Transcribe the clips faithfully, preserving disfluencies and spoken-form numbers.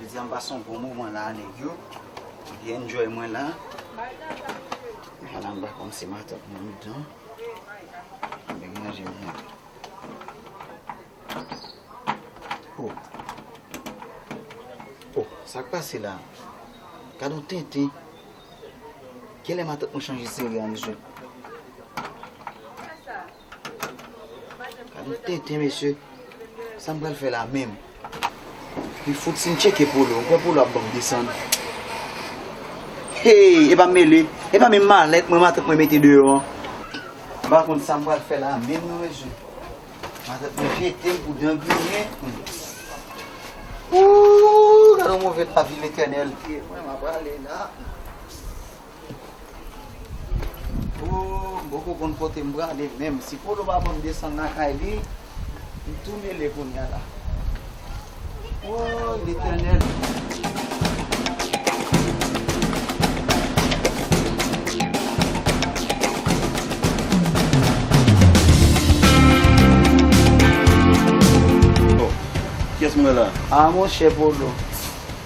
Jodi a m pase yon bon moman la a nèg yo. M byen enjoy mwen la. Ala m pa konn si matant mwen anndan. M byen manje mwen. Oh. Oh, sa k pase la? Gad yon tenten. Kilè matant mwen chanje seri a, mesye? Gad yon tenten, mesye. Sa m pral fè la menm? Li fout si m tcheke Polo, m kwè Polo ap ban m desann. Hey, e pa m mele, e pa menm malèt mwen matant mwen mete deyò an. M pa konn sa m pral fè la menm non, mesye. Matant mwen jete m pou dan griyen. Ooh, gade yon move lavi Letènèl. Mwen, m ap prale la. Ooh, m poko konn kote m prale menm. Si Polo pa ban m desann lakay li, m tou mele kounye a la. Ooh, Letènèl. Oh, kiyès mwen la? Ah, monchè Polo.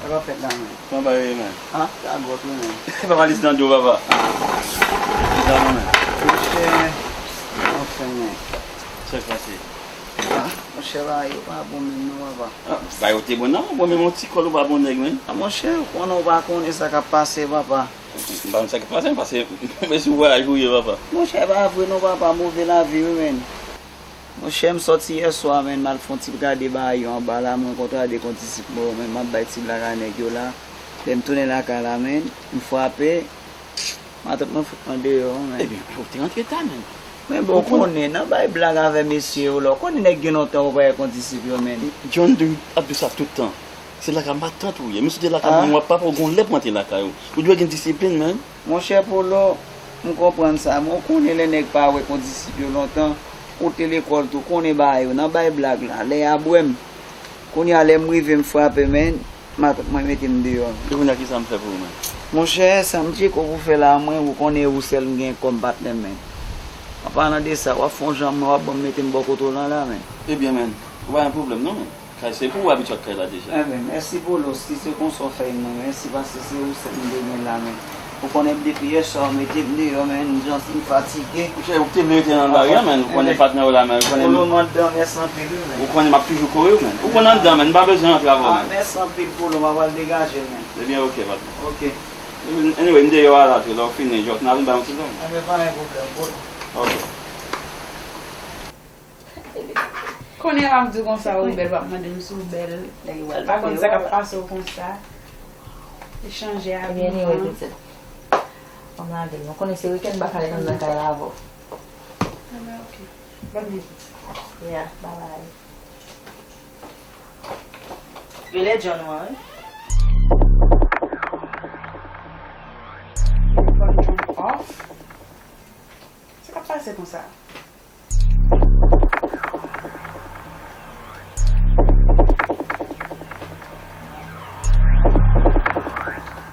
Sa k ap fèt la menm? Kòman bagay yo ye, man? Ah, sa gòt wi, man. Papa Lisandro, papa. Ki sa, man? Monchè, anfen, man. Sa k pase? Ah, monchè, bagay yo pa bon menm non, papa. Ah, bagay yo te bon non, bon, men yon ti kòl ou pa bon nèg, man. Ah, monchè, ou konnen ou pa konnen sa k ap pase, papa. M pa konn sa k ap pase, paske mwen sou vwayaj ou ye, papa. Monchè, pa vre non, papa, move lavi wi, man. Monchè, m sòti yèswa, man, m al fè yon ti gade bagay yo anba la, m rankontre de kondisip mwen yo, man, m ap bay ti blag a nèg yo la. Lè m tounen lakay la, man, m frape, matant mwen fout mwen deyò, man. Ebyen, ou te rantre ta, man. Men bon, ou konnen, nan bay blag avè mesye yo la, ou konnen nèg gen lontan yo pa wè kondisip yo, man. John ap di sa tout tan. Se lakay matant ou ye. Menm si w te lakay mwen, w ap papa, w gon lè pou antre lakay ou. Ou dwe gen disiplin, man. Monchè Polo, m konprann sa, men w konnen lè nèg pa wè kondisip yo lontan, ou te lekòl tou, konnen bagay yo, nan bay blag la, lè y a bwè m. Kounye a, lè m rive, m frape, man, matant mwen mete m deyò. E kounye a, ki sa m fè pou ou, man? Monchè, sa m tcheke w pou fè la, mwen, ou konnen ou sèl m gen kòm patnè m, man. An palan de sa, w ap fè yon jan mwen, w ap ban m mete m bò kote w lan la, man. Ebyen, man, ou pa gen pwoblèm non, man. Kay se pou ou abitye ak kay la deja. Enben, mèsi Polo, si se konsa w fè m nan, mèsi paske se ou sèl m te gen la, man. Ou konnen depi yèswa w mete m deyò, man, m santi m fatige. Monchè, ou te merite nan lari a, man. Ou konnen patnè w la, man. Ou konnen Polo, m anndan, mèsi anpil wi, man. Ou konnen m ap toujou kore w, man. Ou konnen anndan, man, m pa bezwen antre avè w, man. Ah, mèsi anpil Polo, m ap al degaje l, man. Ebyen, oke, patnè. Oke. Anyway, m deyò a la tou, lè w fini, jòs, n a vin bay yon ti zòn. Enben, pa gen pwoblèm, Polo. Oke. Kounye a m di w konsa ou bèl, w ap mande m si w bèl. M pa konn sa k ap pase w konsa. Li chanje abiman. Ebyen, anyway, pitit. Ann lave l. Nou konnen se wikenn m pa ka ret anndan kay la avè w. Anben, oke. Bòn vizit. Yeah, bye bye. Rele John ou an, wi. Telefòn John off. Sa k ap pase konsa?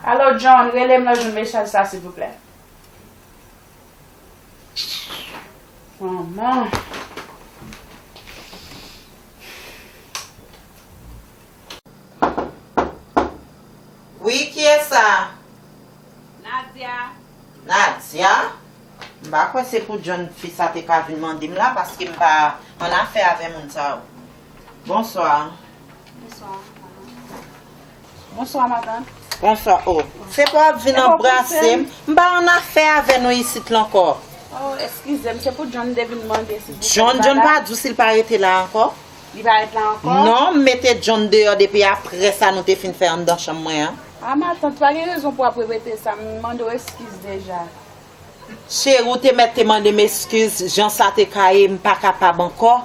Alo, John, rele m lè w jwenn mesaj sa, silvouplè. Manman. Wi, kiyès sa? Nadia. Nadia? M pa kwè se pou John fi sa te ka vin mande m la, paske m pa annafè avè moun sa yo. Bonswa. Bonswa. Bonswa, matant. Bonswa. Oh, se pou w ap vin anbrase m. M pa annafè avè nou isit la ankò. Oh, eskize m, se pou John te vin mande si John, John pa di w si l pa rete la ankò. Li pa ret la ankò? Non, m mete John deyò depi apre sa nou te fin fè anndan chanm mwen an. A, matant, pa gen rezon pou w ap repete sa. M mande w eskiz deja. Cheri, w te mèt te mande m eskiz. Jan sa te ka ye, m pa kapab ankò.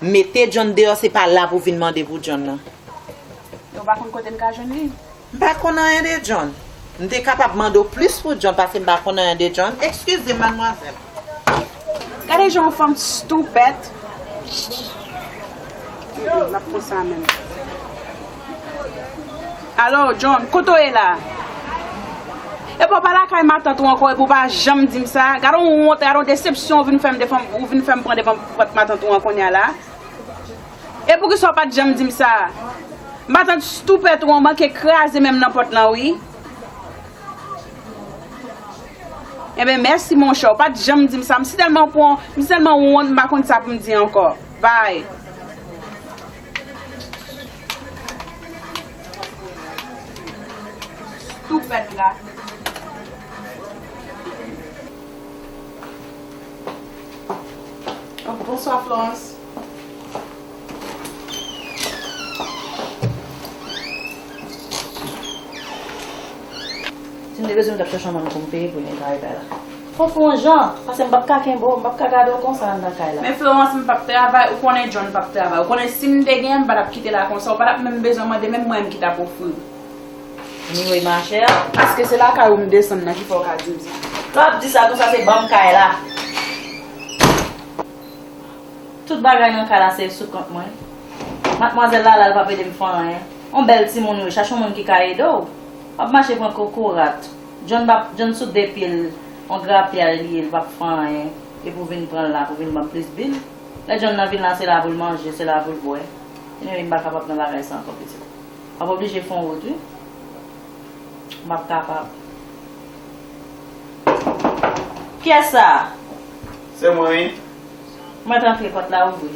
M mete John deyò, se pa la pou w vin mande pou John nan. E w pa konn kote m ka jwenn li? M pa konn anyen de John. M te kapab mande w plis pou John, paske m pa konn anyen de John. Eskize m, madmwazèl. Gade jan yon fanm stoupèt. L ap konsa menm. Alo, John, kote w ye la? Epi w pa lakay matant ou ankò, epi w pa janm di m sa. Gade yon wont, gade yon desepsyon ou vin fè m devan, ou vin fè m pran devan pòt matant ou an kounye a la. E poukisa w pa t janm di m sa? M pa tann stoupèt ou an manke kraze menm nan pòt lan wi. Enben, mèsi monchè, ou pa t janm di m sa. M si tèlman pran, m si tèlman wont, m pa konn sa pou m di ankò. Bay. Stoupèt la. Oh, bonswa, Florence. Si m te bezwen, m t ap chèche yon moun pou m peye pou netwaye kay la. Fò w fè yon jan, paske m p ap ka kenbe w, m p ap ka gade w konsa anndan kay la. Men Florence, m p ap travay, ou konnen John p ap travay. Ou konnen si m te genyen, m pa t ap kite la konsa, ou pa t ap menm bezwen mande menm mwen ki t ap ofri w. Anyway, machè. Paske se lakay ou m desann nan ki fè w ka di m sa. Lè w ap di sa konsa, se ban m kay la. Tout bagay nan kay la se sou kont mwen. Madmwazèl Lala, l p ap ede m fè anyen. On bèl timoun wi, chache yon moun ki ka ede w. W ap mache pran kokorat. John p ap, John sou de pye l, on grapyay li ye, l p ap fè anyen. Epi w vin pran l la, pou vin ban m plis bil. Lè John nan vin la, se la pou l manje, se la pou l bwè. Anyway, m pa kapab nan bagay sa ankò, pitit. W ap oblije fè yon wout, wi. M p ap kapab. Kiyès sa a? Se mwen, wi. Mwen t antre, pòt la ouvri.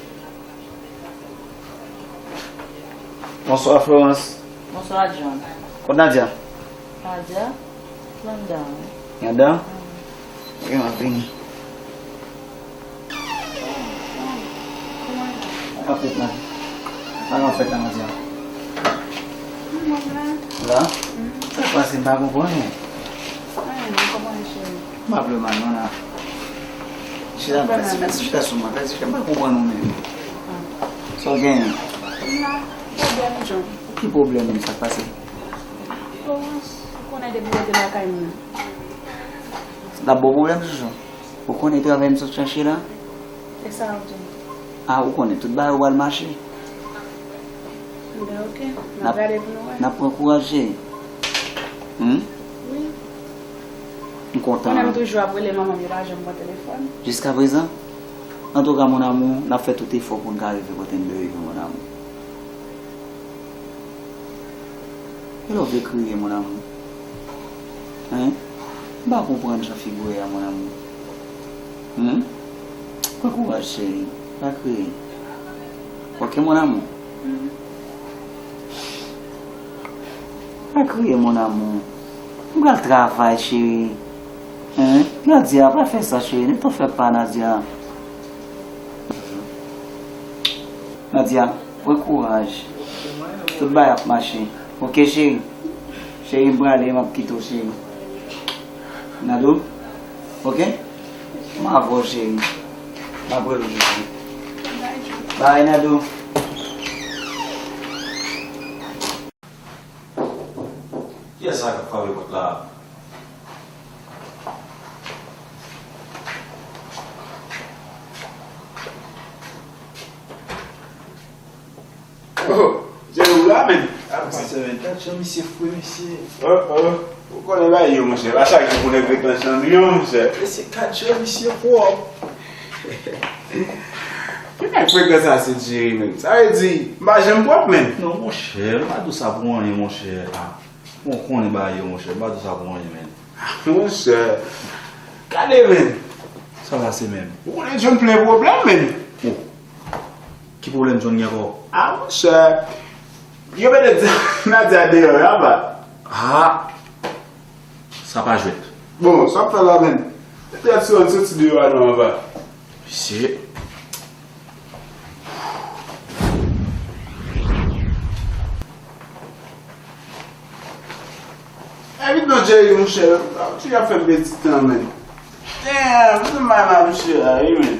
Bonswa, Florence. Bonswa, John. Kot Nadia? Nadia? Anndan, wi. Anndan? Mm. Ok, m ap vini. Kòman w ye? Mwen ap ret la. Sa k ap fèt la, Nadia? Mwen la. La? Mm. Sa k pase, m pa konprann anyen. Anyen non, kòman w ye, cheri? M pa vle mal non la. Chita, fè ti, fè ti chita sou mwen, fè ti chita, m pa konprann ou menm. Ah. Sa w genyen? M la, pwoblèm, John. Ki pwoblèm menm, sa k pase? Florence, ou konnen depi w rete lakay mwen. L ap ba w pwoblèm, chouchou? Ou konnen travay m sot chache la? E sa w di m? A, ou konnen tout bagay ou pral mache. Enben, ok. N ap gade pou nou wè. N ap pran kouraj, cheri. Hmm? Wi. M kontan. Mwen menm toujou ap rele manman m, yo pa janm pran telefòn. Jiskaprezan? Antouka, mon amour, n ap fè tout efò pou n ka rive kote n dwe rive, mon amour. E lè w vle kriye, mon amour? Hein? M pa konprann jan figi w ye a, mon amour. Hmm? Pran kouraj, cheri. Pa kriye. Ok, mon amour? Pa kriye, mon amour. M pral travay, cheri. Hein? Nadia, pa fè sa, cheri. Ne t'en fais pas, Nadia. Nadia, pran kouraj. Tout bagay ap mache. Ok, cheri? Cheri, m prale, m ap kite w, cheri. Nadou? Ok? M avè w, cheri. M ap rele w jodi. Bye, Nadou. Kiyès sa k ap frape pòt la a? Oh, Jerry, ou la, menn? Ah, monchè, men, gad jan misye fre, mesye. Oh, oh. Ou konnen bagay yo, monchè. Pa chak jou pou nèg reklanche nan milyon, monchè. Mesye, gad jan misye pwòp. Ki nèg frekan sa se Jerry, menn? Sa vle di, m pa janm pwòp, menn. Non, monchè, m pa di w sa pou anyen, monchè. Ah, bon, ou konnen bagay yo, monchè. M pa di w sa pou anyen, menn. Ah, monchè. Gade, menn. Sa pase, menn? Ou konnen John plen pwoblèm, menn. Oh. Ki pwoblèm John gen ankò? Ah, monchè. Yo mete Nadia deyò, ya ba. Ah. Sa pa jwèt. Bon, sa ap fè la menm. Depi a ti soti deyò a non anba. Mesye. Evit non Jerry, monchè. Ti ap fè m pèdi tan, menn. Damn, se mal a misye la, wi, menn.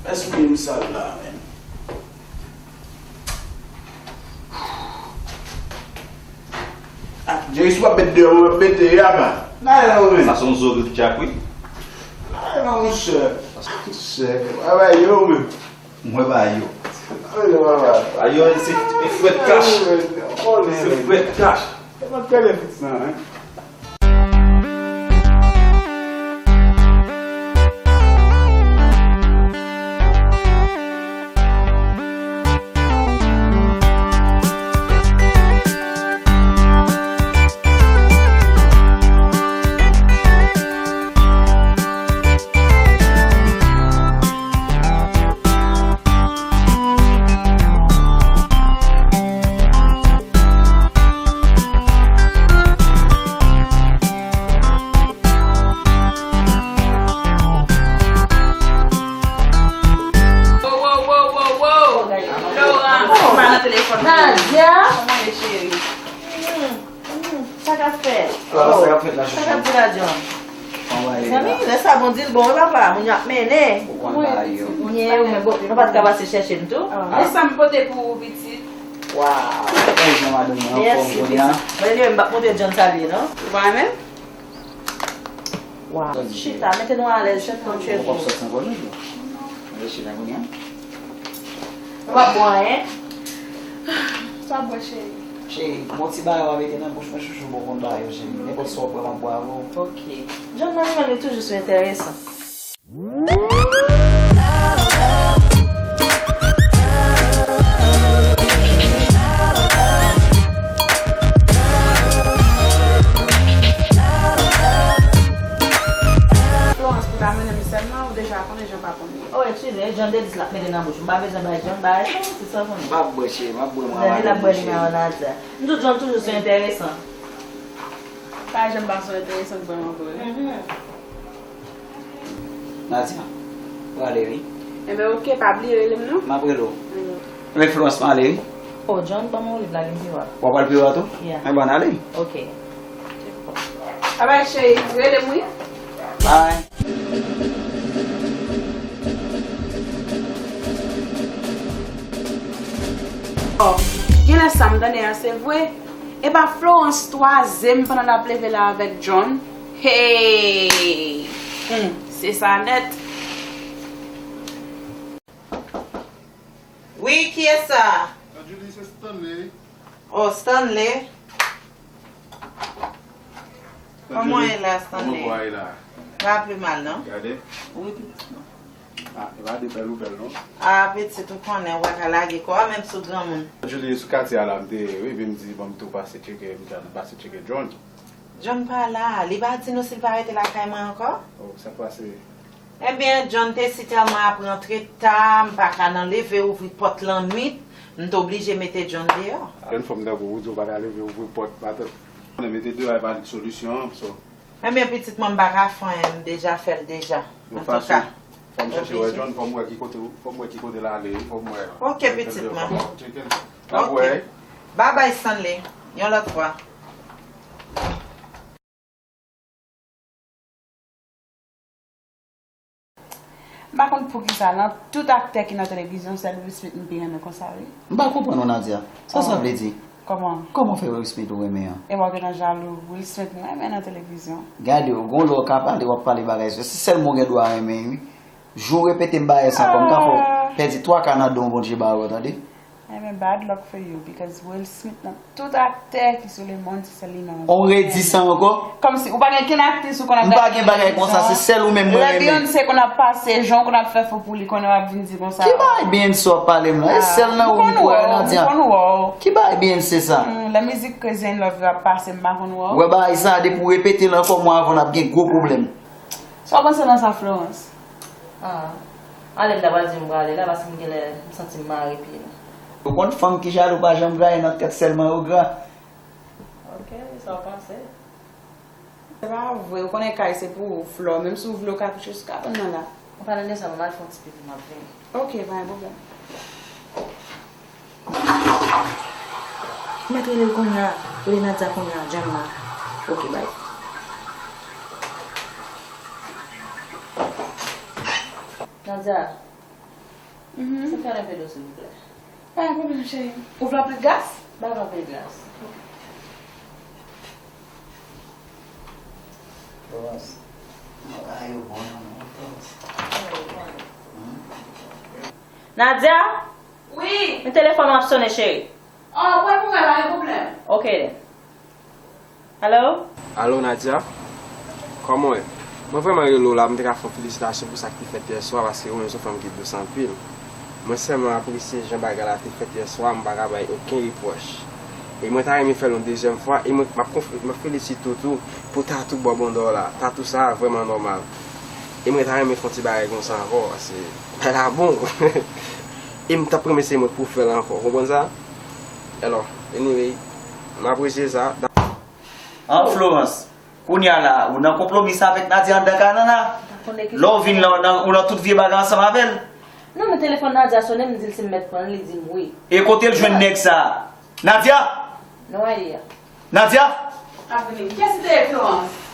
Espri m sal la, menn. Ah, Jerry, si w ap met deyò, mwen ap mete ya ba. Nan men w, menn. Sa se yon zo ki tchak, wi. Nan men w, monchè. Monchè, bagay yo, menn. Mwen ba yo. Ba yo, se frèt kach. Se frèt kach. E pa tèlè fiks nan, hein. Sa k ap fèt? Sa k ap fèt la, chouchou? Sa k ap di la, John? Mezanmi, lè sa bon di l bon, wi papa, moun yo ap mennen. Ou konn bagay yo. Ou menm, bon, nou pa t ka pase chèche m tou? E sa m pote pou ou, pitit. Waw. Mèsi, pitit. Mwen, anyway, m p ap montre John salye, non? Ou pa renmen? Waw. Chita, mete nou alèz, chèf, nou cheve. Ou p ap sòti ankò, non? Mwen chita kounye a. Ou p ap bwè anyen? Sa bwè, cheri. Cheri, bon ti bagay w a mete nan bouch mwen, chouchou, bon konn bagay yo, cheri. Nenpòt sa w ap bwè, m ap bwè avè w. Ok. John, mwen, mwen, li toujou sou enteresan. Florence pou ta mennen m sèlman, ou deja konnen jan pa konn li. Oh, excuse me, John te di l ap mete nan bouch. M pa bezwen bay John bagay sa, se sa konnen. M ap bwè, cheri, m ap bwè mwen. Lè l ap bwè li nan Nadia. M di w John toujou sou enteresan. Pa janm pa sou enteresan k ban m ankò, wi. Nadia, prale wi. Enben, oke, pa bliye rele m non. M ap rele w. Enben, Florence, m ale wi. Oh, John, ban m yon liv la, gen pi wa. W ap al pi wa tou? Yeah. Enben, ann ale. Oke. Babay, cheri, rele m wi. Bye. Oh, genlè sa m tande a se vre. Epa Florence twaze m pandan l ap leve la avèk John. Hey! Hmm, se sa nèt. Wi, kiyès sa? Anjuli, se Stanley. Oh, Stanley. Kòman w ye la, Stanley? Kòman w ye la? Pa pi mal, non? Gade. Wi, pitit mwen. Ah, e pa de bèl ou bèl, non? Ah, pitit, ou konnen, ou pa ka lage kò a, menm si w granmoun. Anjuli, sou katye a la, m te ye, wi, epi m di, bon, m tou pase tcheke, m te pase tcheke John. John pa la, li pa di nou si l pa rete lakay mwen ankò? Oh, sa k pase? Ebyen, John te si tèlman ap rantre ta, m pa ka nan leve ouvri pòt lannwit, m te oblije mete John deyò. Jèn fanm tankou ou di w pa ka leve ouvri pòt maten. Mete deyò a pa solisyon an, so. Ebyen, pitit mwen, m pa ka fè anyen, m deja fè l deja. Antouka. Fò m chèche wè John, fò m wè ki kote, fò m wè ki kote l ale, fò m wè. Oke, pitit mwen. Oke. Babay, Stanley. Yon lòt fwa. M pa konn poukisa nan tout aktè ki nan televizyon, sèl Will Smith m pi renmen konsa, wi. M pa konprann ou, Nadia. Sa sa vle di? Kòman? Kòman w fè Will Smith ou renmen an? E pa w te nan jalou Will Smith m renmen nan televizyon. Gade w, gon lè w ka pale, w ap pale bagay sa. Se sèlman w gen dwa renmen, wi. Jou w repete m bagay sa ankò, m ka fè w pèdi twa ka nan don Bondye ba w, tande? Enben, bad luck for you, because Will Smith nan tout aktè ki sou lemonn, se sèl li menm. On redi sa ankò? Kòmsi, ou pa gen kenn aktris ou konn ap gade nan televizyon an? M pa gen bagay konsa, se sèl ou menm mwen renmen. Lè Beyoncé konn ap pase, jan w konn ap fè fou pou li, konnen w ap vin di konsa. Ki bagay Beyoncé w ap pale m la? E sèl nan ou m kwè, Nadia. M konn wè w, m konn wè w. Ki bagay Beyoncé sa? Hmm, lè mizik Crazy in Love yo ap pase, m pa konn wè w. Wè bagay sa, depi w repete l ankò, mwen avè w n ap gen gwo pwoblèm. Sa w panse nan sa, Florence? Ah, ale m ta pral di m prale la, paske m genlè m santi m mare pye m. Ou konn fanm ki jalou pa janm graye nan tèt, sèlman yo gra. Ok, sa w panse? Se pa vre, ou konnen kay se pou ou, Flò, menm si w vle w ka kouche sou kabann nan la. An palan de sa, m al fè yon ti pipi, m ap vini. Ok, pa gen pwoblèm. Mèt rele l kounye a. Rele Nadia kounye a, John la. Ok, bye. Nadia, mhm, sa fè anpil dlo, silvouplè. Pa gen pwoblèm, cheri. Ou vle anpil glas? Ba m anpil glas. Florence, bagay yo bon nan men w, Florence. Nadia? Wi. Men telefòn ou ap sonnen, cheri. Oh, pran pou mwen, pa gen pwoblèm. Ok, then. Alo? Alo, Nadia? Kòman w ye? Mwen vrèman rele w la, m te ka fè w felisitasyon pou sa k te fèt yè swa, paske ou menm se yon fanm ki dous anpil. Mwen sèlman apresye jan bagay la te fèt yè swa, m pa ka bay okenn repwòch. E mwen ta renmen fè l yon dezyèm fwa, e mwen, m ap konf-, m ap felisite w tou pou tatou bò bondò w la. Tatou sa a vrèman nòmal. E mwen ta renmen fè yon ti bagay konsa ankò, paske bagay la bon. E m t ap renmen se mwen k pou fè l ankò, w konprann sa? Alò, anyway, m apresye sa. An, Florence, kounye a la, ou nan konpwomi sa avèk Nadia anndan kay nan la? Lè w vin la, ou nan, ou nan tout vye bagay ansanm avè l? Non, men telefòn Nadia sonnen, m di l si m mèt pran l, li di m wi. E kote l jwenn nèg sa a? Nadia! Non, a ye a. Nadia? Ap vini. Kiyès ki te ye Florence?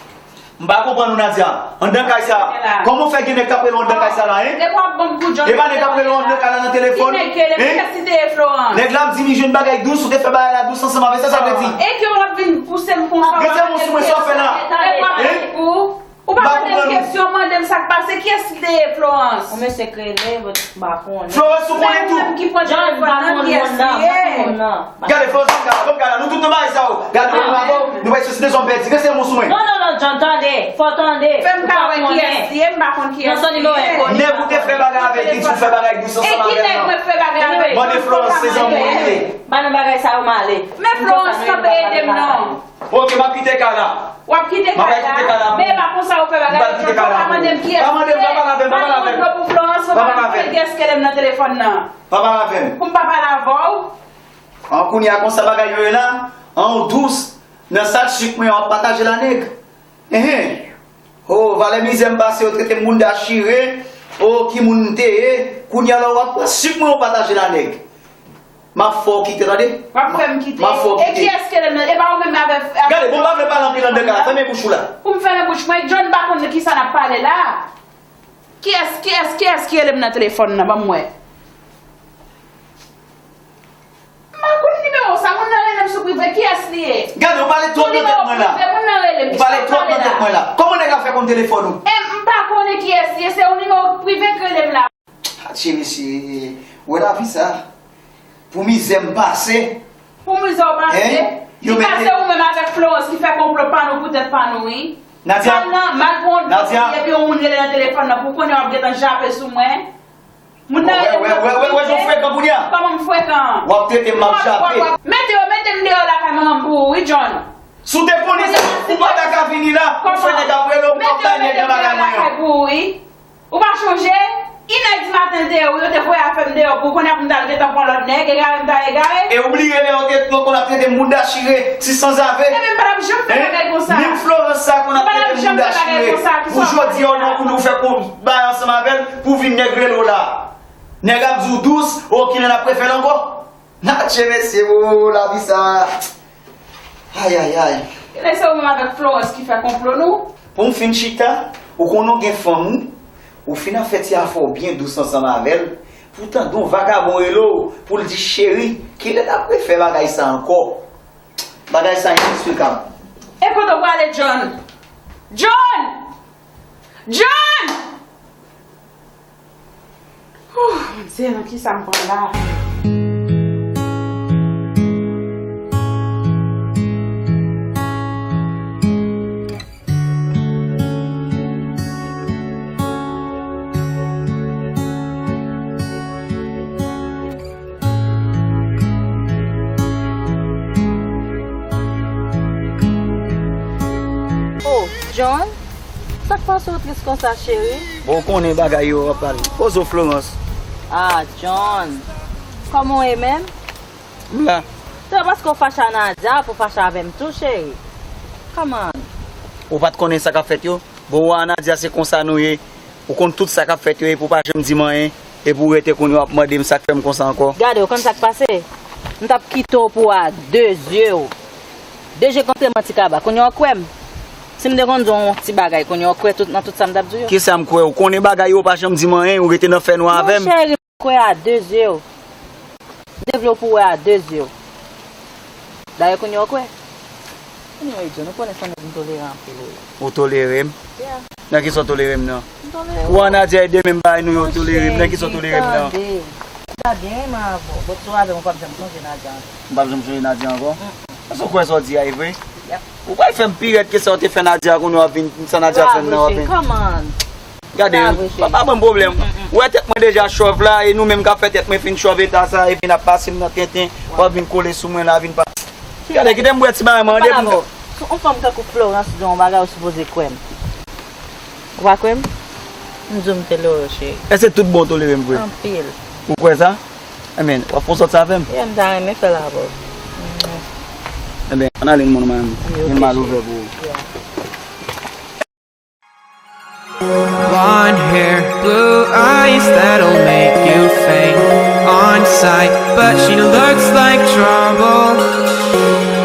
M pa konprann ou, Nadia. Anndan kay sa a. Kòman w fè gen nèg k ap rele w anndan kay sa a la, en? Depi w ap ban m kou John. E pa nèg k ap rele w anndan kay la nan telefòn? Ki nèg ki rele m? Kiyès ki te ye Florence? Nèg la ap di m li jwenn bagay dous, ou te fè bagay la dous ansanm avè l, sa sa vle di? E ke w ap vin pouse m konsa? Gen sèmon sou mwen, sa w fè la? Depi w ap vin pou Ou pa mande m kesyon, mande m sa k pase. Kiyès ki te ye Florence? Yon mesye k rele, m pa konnen. Florence, ou konnen tou. John, m pa konn moun nan, m pa konn moun nan. Gade, Florence, ban m gade, ban m gade, nou tout nan bagay sa yo. Gade, nou pa bon, nou pa sou site zòn pèdi, rete moun sou mwen. Non, non, non, John, tande, fò tande. Fè m ka wè kiyès li ye, m pa konn kiyès li ye. Nèg ou te fè bagay avèk li, di w fè bagay dous ansanm avè l lan. Mande Florence, se zanmi w li ye. M pa nan bagay sa yo, m ale. Men Florence, kanpe ede m non. Ok, m ap kite kay la. W ap kite kay la? Men e pa konsa yo fè bagay. M pral kite kay la pou ou. Pa mande m, pa pale avè m, pa pale avè m. Pa mande pou Florence, pa pale avè m. Kiyès ki rele m nan telefòn nan? Pa pale avè m. Pou m pa pale avè w? An, kounye a konsa bagay yo ye la? An, ou dous. Nan sak sik mwen an, w ap pataje l a nèg. Enhen. O, valè mizè m pase, yo trete m moun dachire. O, ki moun m te ye. Kounye a la, w ap pran sik mwen, w pataje l a nèg. M ap fè w kite, tande? W ap fè m kite. M ap fè w kite. E kiyès ki rele m nan? E pa ou menm avè, avè... Gade, bon, m pa vle pale anpil anndan kay la. Fèmen bouch ou la. Pou m fèmen bouch mwen, John pa konn de kisa n ap pale la. Kiyès, kiyès, kiyès ki rele m nan telefòn nan? Ban m wè. M pa konn nimewo sa. Moun nan rele m sou prive. Kiyès li ye? Gade, ou pale twòp nan tèt mwen la. Sou nimewo prive, moun nan rele m. Ou pale twòp nan tèt mwen la. Kòman nèg la fè konn telefòn ou? E m pa konnen kiyès li ye. Se yon nimewo prive k rele m la. Atche, mesye, w wè lavi sa? Pou mizè m pase. Pou mizè w pase? Li pase ou menm avèk Florence ki fè konplo pa nou pou tèt pa nou, wi. Nadia. Mal nan, mal pou yon dosye, epi yon moun rele nan telefòn nan, pou konnen w ap gentan jape sou mwen. Moun nan rele mwen pou mizè. Wè, wè, wè, wè, jan w frekan kounye a. Kòman m frekan? W ap trete m ap jape. Mete yo, mete m deyò lakay manman m pou ou, wi, John. Si w te konnen sa, ou pa ta ka vini la, pou fè nèg ap rele w, w ap bay nèg nan bagay mwen yo. Mete yo, mete m deyò lakay pou ou, wi. Ou pa chonje? Inè di maten l te ye, wi, yo te voye afè m deyò pou kounye a pou m t al gentan pran lòt nèg, egare m ta egare. E ou bliye lè yo te konn ap trete m moun dachire, ti sanzave? Ebyen, m pa t ap janm fè bagay konsa. Menm Florence sa konn ap trete m moun dachire. Pou jodi a, ou nan kounye ou fè kou bay ansanm avè l, pou vin nèg rele w la. Nèg ap di w dous, o kilè n ap refè l ankò? Atche mesye, o, lavi sa. Ay, ay, ay. Genlè se ou menm avèk Florence ki fè konplo nou. Pou m fin chita, ou konnen w gen fanm ou, ou fin ap fè ti afè w byen dous ansanm avè l. Poutan gen yon vagabon rele w pou l di, cheri, kilè n ap refè bagay sa ankò? Bagay sa eneksplikab. E kote w prale, John? John! John! Ooh, Bondye, nan kisa m pran la? Oh, John, sa k pase w tris konsa, cheri? Bon, w konnen bagay yo ap pale. Poze w, Florence. Ah, John, kòman w ye menm? M la. Se pa paske w fache a Nadia pou w fache avè m tou, cheri. Come on. Ou pa t konnen sa k ap fèt yo? Bon, ou a Nadia, se konsa nou ye. Ou konn tout sa k ap fèt yo, epi w pa janm di m anyen. Epi w rete kounye a w ap mande m sa k fè m konsa ankò. Gade, w konn sa k pase? M t ap kite w pou w a de zye w. De je kontre manti kaba. Kounye a w kwè m. Si m te konn di w yon ti bagay, kounye a w kwè tout, nan tout sa m t ap di w yo. Kisa m kwè? Ou konnen bagay yo, w pa janm di m anyen, ou rete nan fènwa avè m. Mon cheri, m kwè a de zye w. M te vle w pou w wè a de zye w. Dayè kounye a w kwè. Anyway, John, ou konnen se yon nèg m tolere anpil, wi. Ou tolere m? Yeah. Nan kisa w tolere m nan? M tolere w. Ou a Nadia e de menm bagay nou yo tolere m. Nan kisa w tolere m nan? Tande. Nadia, m renmen avè w. Bon, si w avè m, ou p ap janm sonje Nadia ankò. M p ap janm sonje Nadia ankò? Mm-mm. Èske w kwè sa w di a e vre? Yep. Ou pral fè m pi rèd ke sa w te fè Nadia kounye a w ap vin, sa Nadia fè m nan w ap vin. Bravo, cheri, come on. Gade, pa, pa ban m pwoblèm. Ou wè tèt mwen deja chòv la, e nou menm k ap fè tèt mwen fin chòv eta sa, epi n ap pase m nan tenten, w ap vin kole sou mwen la, vin pa. Gade, kite m bwè ti bagay mwen, an depi m ka. Yon fanm tankou Florence di yon bagay, ou sipoze kwè m. Ou pa kwè m? M di w m tolere w, cheri. Èske tout bon w tolere m vre? Anpil. Ou kwè sa? Ebyen, w ap fè yon sòt sa avè m? Yeah, m ta renmen fè l avè w. Ebyen, ann ale, mon amour. Gen mal ouvè pou ou. Yeah. Blonde hair, blue eyes that'll make you faint on sight. But she looks like trouble.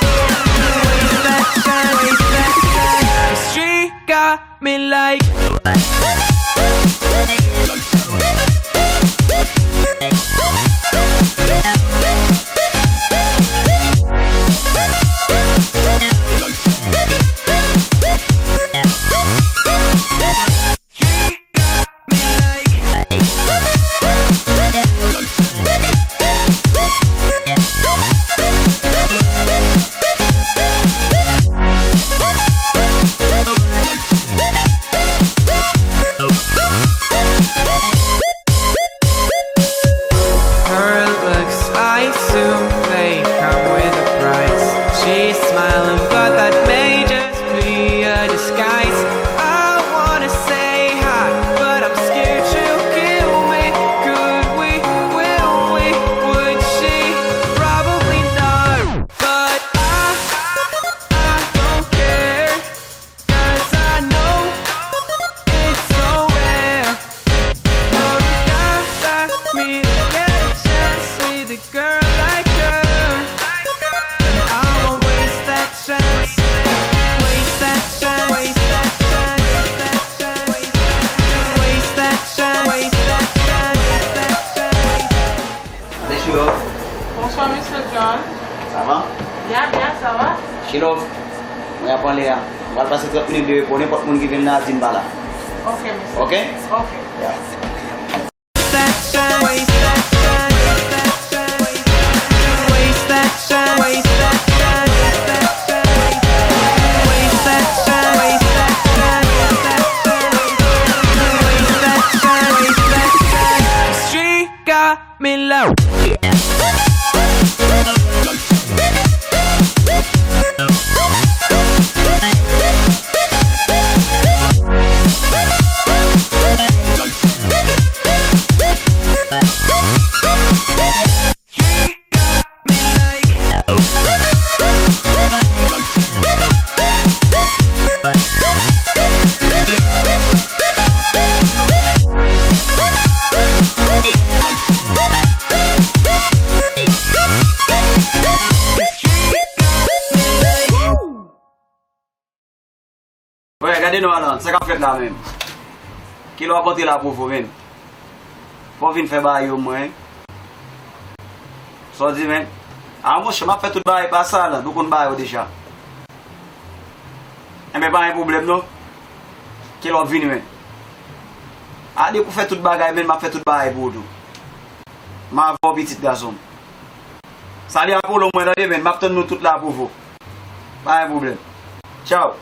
Waste that shine, waste that shine. She got me like Her looks, I assume they come with a price. She's smiling, but that may just be a disguise. I wanna say hi, but I'm scared she'll kill me. Could we, will we, would she? Probably not, but I, I, I don't care. 'Cause I know it's so rare for a guy like me to get a chance with a girl like her. And I won't waste that chance. Waste that chance. Waste that chance. Waste that chance. Waste that chance. Waste that chance. Mesye yo. Bonswa, mesye John. Sa va? Byen, byen, sa va? Chilov, mwen ap ale a. Mwen pral pase trant minit deyò pou nenpòt moun ki vin la, di m pa la. Ok, mesye. Ok? Ok. Ya. Got me low. Wè, gade nou Alan, sa k ap fèt la menm? Kilè w ap antre la pou vou menm? Fò w vin fè bagay yo mwen. Sa w di menm? A monchè, m ap fè tout bagay pa sa Alan, ou konn bagay yo deja. Enben pa gen pwoblèm non. Kilè w ap vini menm? A depi w fè tout bagay menm, m ap fè tout bagay pou ou tou. M avè w pitit gason m. Salye Apollo mwen tande menm, m ap tann nou tout la pou vou. Pa gen pwoblèm. Tchaw.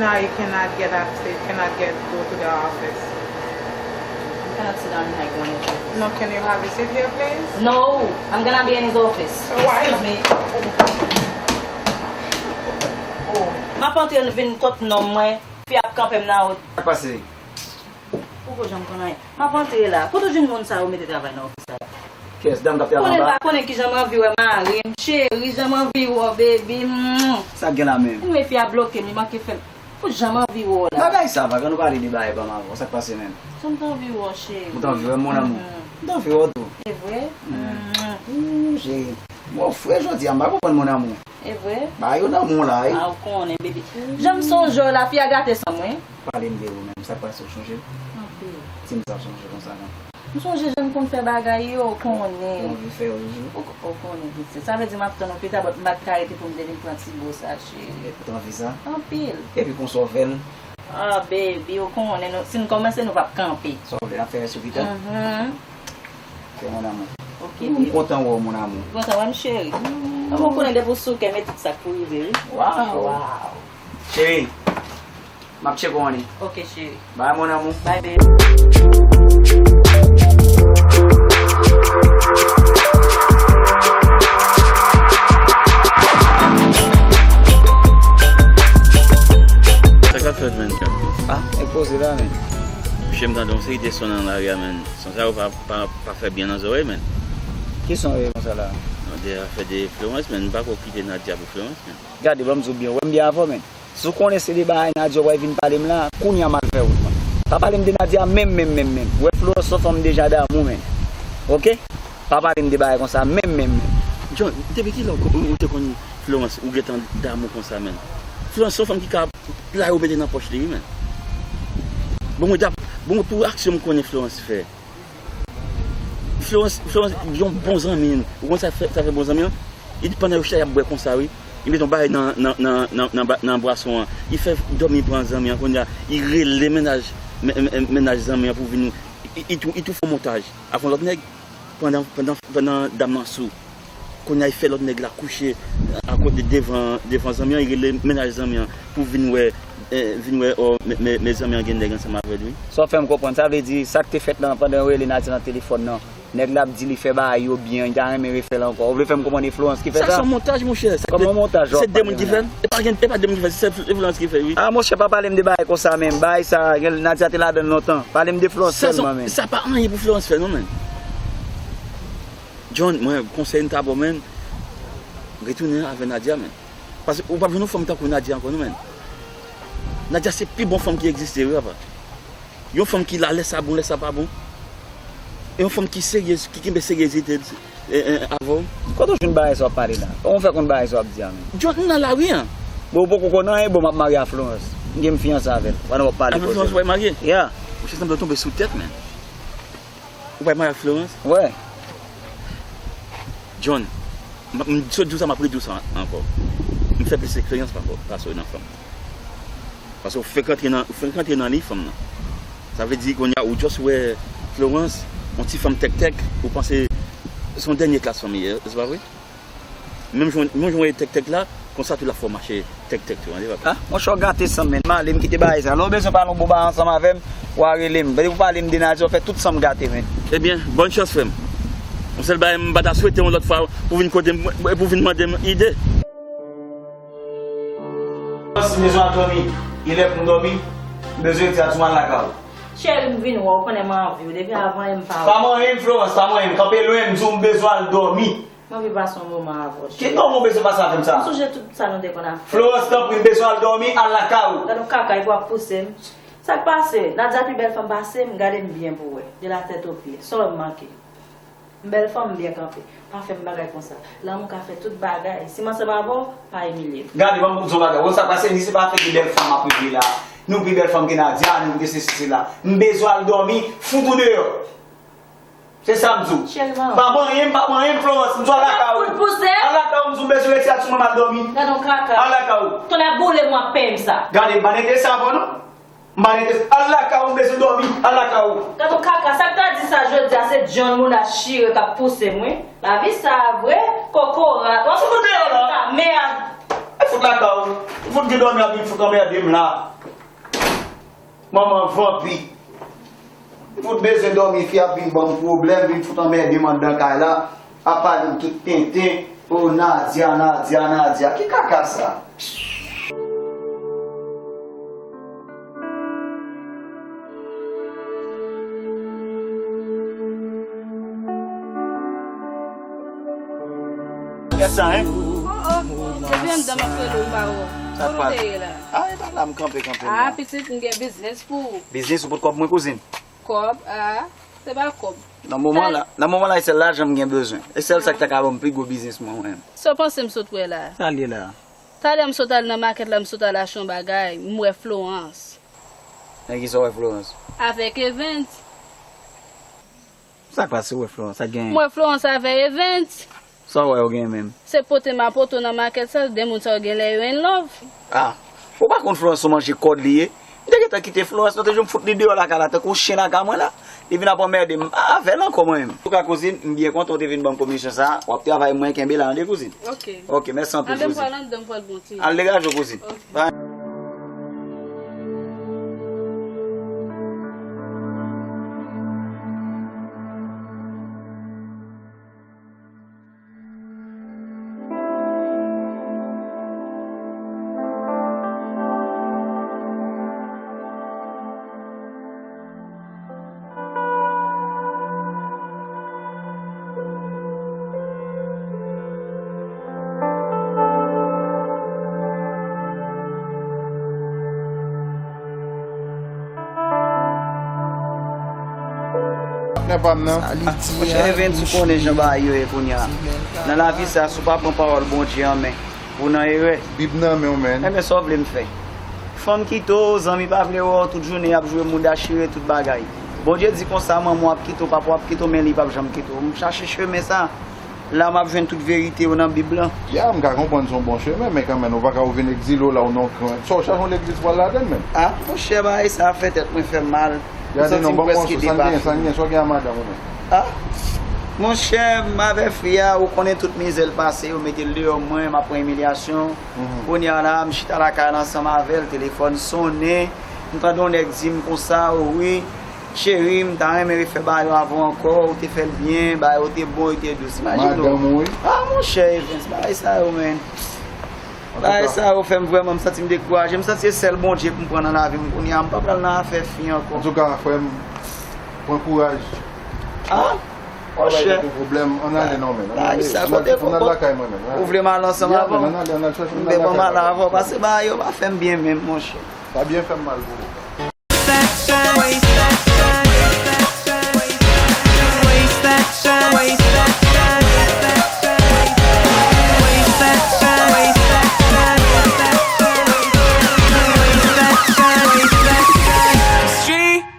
Now you cannot get access, cannot get go to the office. You cannot sit down in my one office. No, can you have a seat here, please? No, I'm gonna be in his office. So why? Excuse me. Oh. M ap antre vin kot nonm mwen, fi ap kanpe m nan wout. Sa k pase? Ou ko janm konn anyen. M ap antre la. Kote w jwenn moun sa yo mete travay nan ofis la? Kiyès? Dam k ap travay Konnen l anba? Pa konnen kijan m anvi wè mari m, cheri, jan m anvi wè w, baby. Mm. Sa k gen la menm? Anyway, fi a bloke m, li manke fè m. Pou jan m anvi wè w la. Bagay sa va, kan nou pale de bagay pa m avè w, sa k pase menm? Jan m t anvi wè w, cheri. Ou t anvi wè m, mon amour? Mhm. M t anvi wè w tou. E vre? Mm. Mm. Ooh, cheri. Bon, frè, jodi a, m pa konprann, mon amour. E vre? Bagay yo nan men w la, wi. A, ou konnen, baby. Jan m sonje w la, fi a gate san mwen. Pale m de ou menm, sa k pase, ou chonje m? Anpil. Di m sa w chonje konsa non. M sonje jan n konn fè bagay yo, ou konnen. Ou anvi fè yo toujou? Ou, ou konnen, pitit. Sa vle di m ap tann ou pita, but m pa t ka rete pou m te vin pran ti bo sa, cheri. Epi w t anvi sa? Anpil. Epi konsa w fè l? Ah, baby, ou konnen, nou, si n kòmanse, nou p ap kanpe. Sa w vle, n ap fè sou pita? Mhm. Fè mon amour. Ok, M baby. Kontan wè w, mon amour. Kontan wè m, cheri. Kòm ou konnen, depi w sou kè, men tout sa k pou rive, wi. Wow. Wow. Cheri, m ap tcheke w annik. Ok, cheri. Bye, mon amour. Bye, baby. Sa k ap fèt, menn? Ah, e poze la, menn. Monchè, m tande yon seri de son nan lari a, menn. Son sa yo pa, pa, pa fè byen nan zòrèy, menn. Ki son yo ye konsa la? Nan de afè de Florence, menn. M pa ko kite Nadia pou Florence, menn. Gade, ban m di w byen, wè m byen avè w, menn. Si w konnen se de bagay Nadia w pral vin pale m la, kounye a m al fè wout mwen. Pa pale m de Nadia menm, menm, menm, menm. Ou wè Florence se yon fanm deja damou, menn. Oke? Pa pale m de bagay konsa menm, menm, menm. John, depi kilè ou, ou, ou te konn Florence, ou gentan damou konsa, menn? Florence se yon fanm ki ka play ou mete nan pòch li, wi, menn. Bon, mwen, dap-, bon, mwen, pou aksyon m konnen Florence fè. Florence, Florence, yon bon zanmi, ou konn sa fè, sa fè bon zanmi an? Li di pandan yo chita y ap bwè konsa, wi. Li mete yon bagay nan, nan, nan, nan, nan, ba- nan bwason an. Li fè dòmi pran zanmi an, kounye a, li rele mennaj, men- men- mennaj zanmi an pou vin, li, li tou, li tou fè yon montaj avè yon lòt nèg pandan, pandan, pandan dam nan sou. Kounye a, li fè lòt nèg la kouche akote devan, devan zanmi an, li rele mennaj zanmi an pou vin wè, eh, vin wè, oh, men, men, men zanmi an gen nèg ansanm avè l, wi. Sa w fè m konprann, sa vle di sa k te fèt lan pandan yo rele Nadia nan telefòn nan. Nèg la ap di li fè bagay yo byen, li ta renmen refè l ankò. Ou vle fè m konprann e Florence ki fè Sa sa? Se yon montaj, monchè. Sa Kòman de- montaj w Se ap de moun pale ki la? Fè l. E pa gen, e pa de moun ki fè l, se Florence ki fè l, wi. Ah, monchè, pa pale m de bagay konsa menm. Bagay sa, gen- Nadia te ladan l lontan. Pale m de Florence Sa se sèlman, yon- menn. Sa pa anyen pou Florence fè, non, menn. John, mwen, konsèy m ta ba w, menn, retounen avè Nadia, menn. Paske ou p ap jwenn yon fanm tankou Nadia ankò, non, menn. Nadia se pi bon fanm ki egziste, wi, papa. Yon fanm ki la lè sa bon, lè sa pa bon. E yon fanm ki serye, ki kenbe seryezite l, e, e, avè w. Kote w jwenn bagay sa w ap pale la? Kòman w fè konn bagay sa w ap di a menm? John, m nan lari an. Bon, ou poko konn anyen, bon, m ap marye a Florence. M gen m fiyanse avè l. Pandan w ap pale Avè koze. Florence, w pral marye? Yeah. Monchè, sanble w tonbe sou tèt, menn. Ou pral marye ak Florence? Wè. John, m, m sot di w sa, m ap redi w sa ankò. M fè plis eksperyans pa- pase w nan fanm. Paske w fenk rantre nan, w fenk rantre nan liy fanm nan. Sa vle di, kounye a, ou just wè Florence, yon ti fanm tèktèk, ou panse se yon dènye klas fanm li ye, se pa vre? Menm jan, menm jan w ye tèktèk la, konsa tou l ap fè w mache tèktèk tou, tande, papa? Ah, monchè, w gate san m, menn. M ale, m kite bagay sa. Lè w bezwen pale yon bon bagay ansanm avè m, w a rele m. Depi w pale m de Nadia, w fè tout san m gate, menn. Ebyen, bòn chans, frè m. Yon sèl bagay m pa ta swete yon lòt fwa pou vin kote m, pou vin mande m ide. Si bezwen al dòmi, li lè pou m dòmi, m bezwen retire a tou m al lakay ou. Cheri, m vin wè w, konnen m anvi w. Depi avan yè m pa wè. Pa manyen m, Florence, pa manyen m. Kanpe lwen m, di w m bezwen al dòmi. M anvi pase yon moman avè w, cheri. Ki moman w bezwen pase avè m sa? M sonje tout sa nou te konn ap fè. Florence, tanpri, m bezwen al dòmi, al lakay ou. Gad yon kaka, epi w ap pouse m. Sa k pase? Nadia pi bèl fanm pase m, gade m byen pou w wè. De la tèt o pye. Sa w wè m manke? M bèl fanm, m byen kanpe. Pa fè m bagay konsa. Lanmou ka fè tout bagay. Si m ansanm avè w, pa imilye m. Gade, ban m di w bagay. Ou sa k pase, li se pa afè de bèl fanm m ap regle la. Nou pi bèl fanm ke Nadia, nou ke sesi, sela. M bezwen al dòmi, fout ou deyò. Se sa m di w. Cheri, man. Pa manyen m, pa manyen m, Florence. M di w al lakay ou. Pou l pouse. Al lakay ou, m di w bezwen retire a tou mwen m al dòmi. Gad yon kaka. Al lakay ou. Tonnè boule m w ap penyen m sa. Gade, m pa nete sa avan non. M pa nete. Al lakay ou, m bezwen dòmi. Al lakay ou. Gad yon kaka, sa k ta di sa jodi a se John Mounas chire k ap pouse m, wi. Lavi sa vre, kokorat. W ap fout ou deyò la. Mèd. Fout lakay ou. Fout gen dòmi ap vin fout anmède m la. Manman vanpi. M fout bezwen dòmi, fi ap vin ban m pwoblèm, vin fout anmède m anndan kay la. Ap pale m tout tenten. O Nadia, Nadia, Nadia. Ki kaka sa? Kiyès sa, en? Oh, oh, se byen mdam ap rele w, m pa wè w. Sa k pase? Kote w te ye la? A, e pa la m kanpe, kanpe m la. A, pitit, m gen biznis pou ou. Biznis ou pot kòb mwen, kouzin? Kòb, a, se pa kòb. Nan moman la, nan moman la, e sèl lajan m gen bezwen. E sèl sa k ta ka ban m pi gwo biznis mwen, mwen menm. Sa w panse m sot wè la? Sa l ye la? Talè m sot al nan makèt la, m sot al achte yon bagay, m wè Florence. Nan kisa w wè Florence? Avèk Evens. Sa k pase w wè Florence? Sa k genyen? M wè Florence avè Evens. Sa w wè yo genyen menm? Se pote m a poto nan makèt sa, de moun sa yo genlè yo in love. A, ou pa konn Florence se yon manje kòd li ye? M te gentan kite Florence, non, te jwenn m fout li deyò lakay la, tankou yon chen lakay mwen la. Li vin ap anmède m avè l ankò mwen menm. Antouka kouzin, m byen kontan w te vin ban m komisyon sa a. W ap travay mwen, kenbe la tande kouzin. Ok. Ok, mèsi anpil kouzin. Anben m pral anndan, m pral bon ti. Al degaje w kouzin. Ok. Bye. Patnè pa m nan. Monchè Evens, ou konnen jan bagay yo ye kounye a. Nan lavi sa, si w pa pran pawòl Bondye an men, ou nan erè. Bib nan men w, menn. Enben, sa w vle m fè? Fanm kite w, zanmi pa vle wè w, tout jounen y ap jwe mouda chire, tout bagay. Bondye di konsa, manman w ap kite w, papa w ap kite w, men li p ap janm kite w. M chache chemen sa. La m ap jwenn tout verite yo nan Bib lan. Ya, m ka konprann se yon bon chemen, men kanmenm, ou pa ka ouvri yon egzile w la, ou nan yon kren. Sa w chache yon legliz pral ladann menm? A, monchè, bagay sa fè tèt mwen fè m mal. M santi m prèske depase. Sa w gen a madanm ou menm? A, monchè, m avè fi a, ou konnen tout mizè l pase, yo mete l deyò mwen, m ap pran imilyasyon. Kounye a la, m chita lakay la ansanm avè l, telefòn sonnen, m tande yon nèg di m konsa, o wi, cheri, m ta renmen refè bagay yo avè w ankò, ou te fè l byen, bagay yo te bon, yo te dous. Imajine w. Madanm ou, wi. A, monchè, Evens, bagay sa yo, menn. Bagay sa yo fè m vrèman, m santi m dekouraje. M santi se sèl Bondye pou m pran nan lavi m kounye a. M pa pral nan afè fi ankò. Antouka, frè m, pran kouraj. A? Monchè. Pwoblèm, ann ale non, menn. Ann ale. Ann al lakay mwen, menn. Ou vle m al ansanm avè w? Ya, menn, ann ale, ann al chèche m nan lakay mwen. Pase bagay yo pa fè m byen menm, monchè. Sa byen fè m mal pou ou.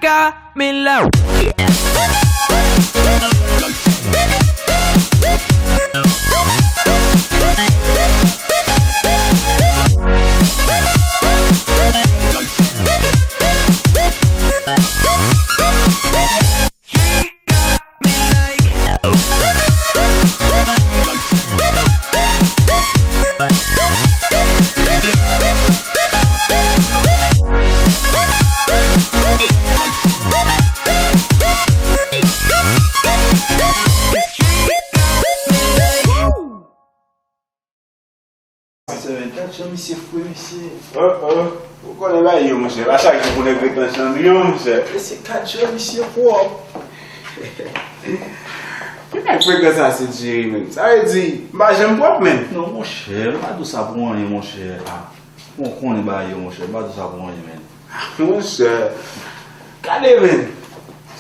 Got me low. Sèvèt, gad jan misye fre, mesye. Oh, oh. Ou konnen bagay yo, monchè. Pa chak jou pou nèg reklanche nan bri yo, monchè. Mesye, gad jan misye pwòp. Ki nèg frekan sa, Sid Cheri, menm? Sa vle di, m pa janm pwòp, menm. Non, monchè, m pa di w sa pou anyen, monchè. A, bon, ou konnen bagay yo, monchè. M pa di w sa pou anyen, menm. Monchè, gade, menm.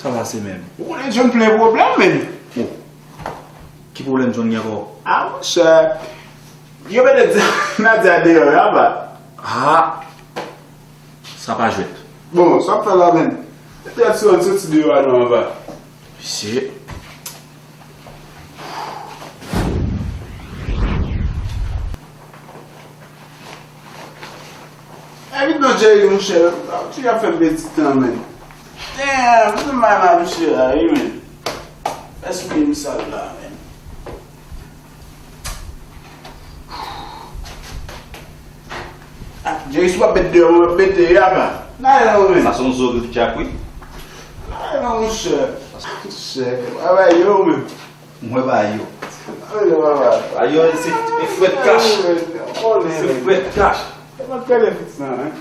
Sa pase, menm? Ou konnen John plen pwoblèm, menm. Oh. Ki pwoblèm John gen ankò? A, monchè. Yo mete Nadia deyò, wi, apa. A! Sa pa jwèt. Bon, sa w ap fè la, menm? Mete John soti deyò a non, apa. Mesye. Evit non, Jerry, monchè. Ou toujou ap fè m pèdi tan, menn. Damn, m bay ma misye la, wi, menn. Espri m sal la, menn. Jerry, si w ap met deyò, mwen ap mete yaba. Nan, non, men. Sa se yon zo ri tchak, wi. Nan, non, monchè. Monchè, pa ba yo, men. Mwen ba yo. Ba yo, ba yo. Ba yo, se, se frèt kach. Se frèt kach. E pa trè byen fiks nan, hein.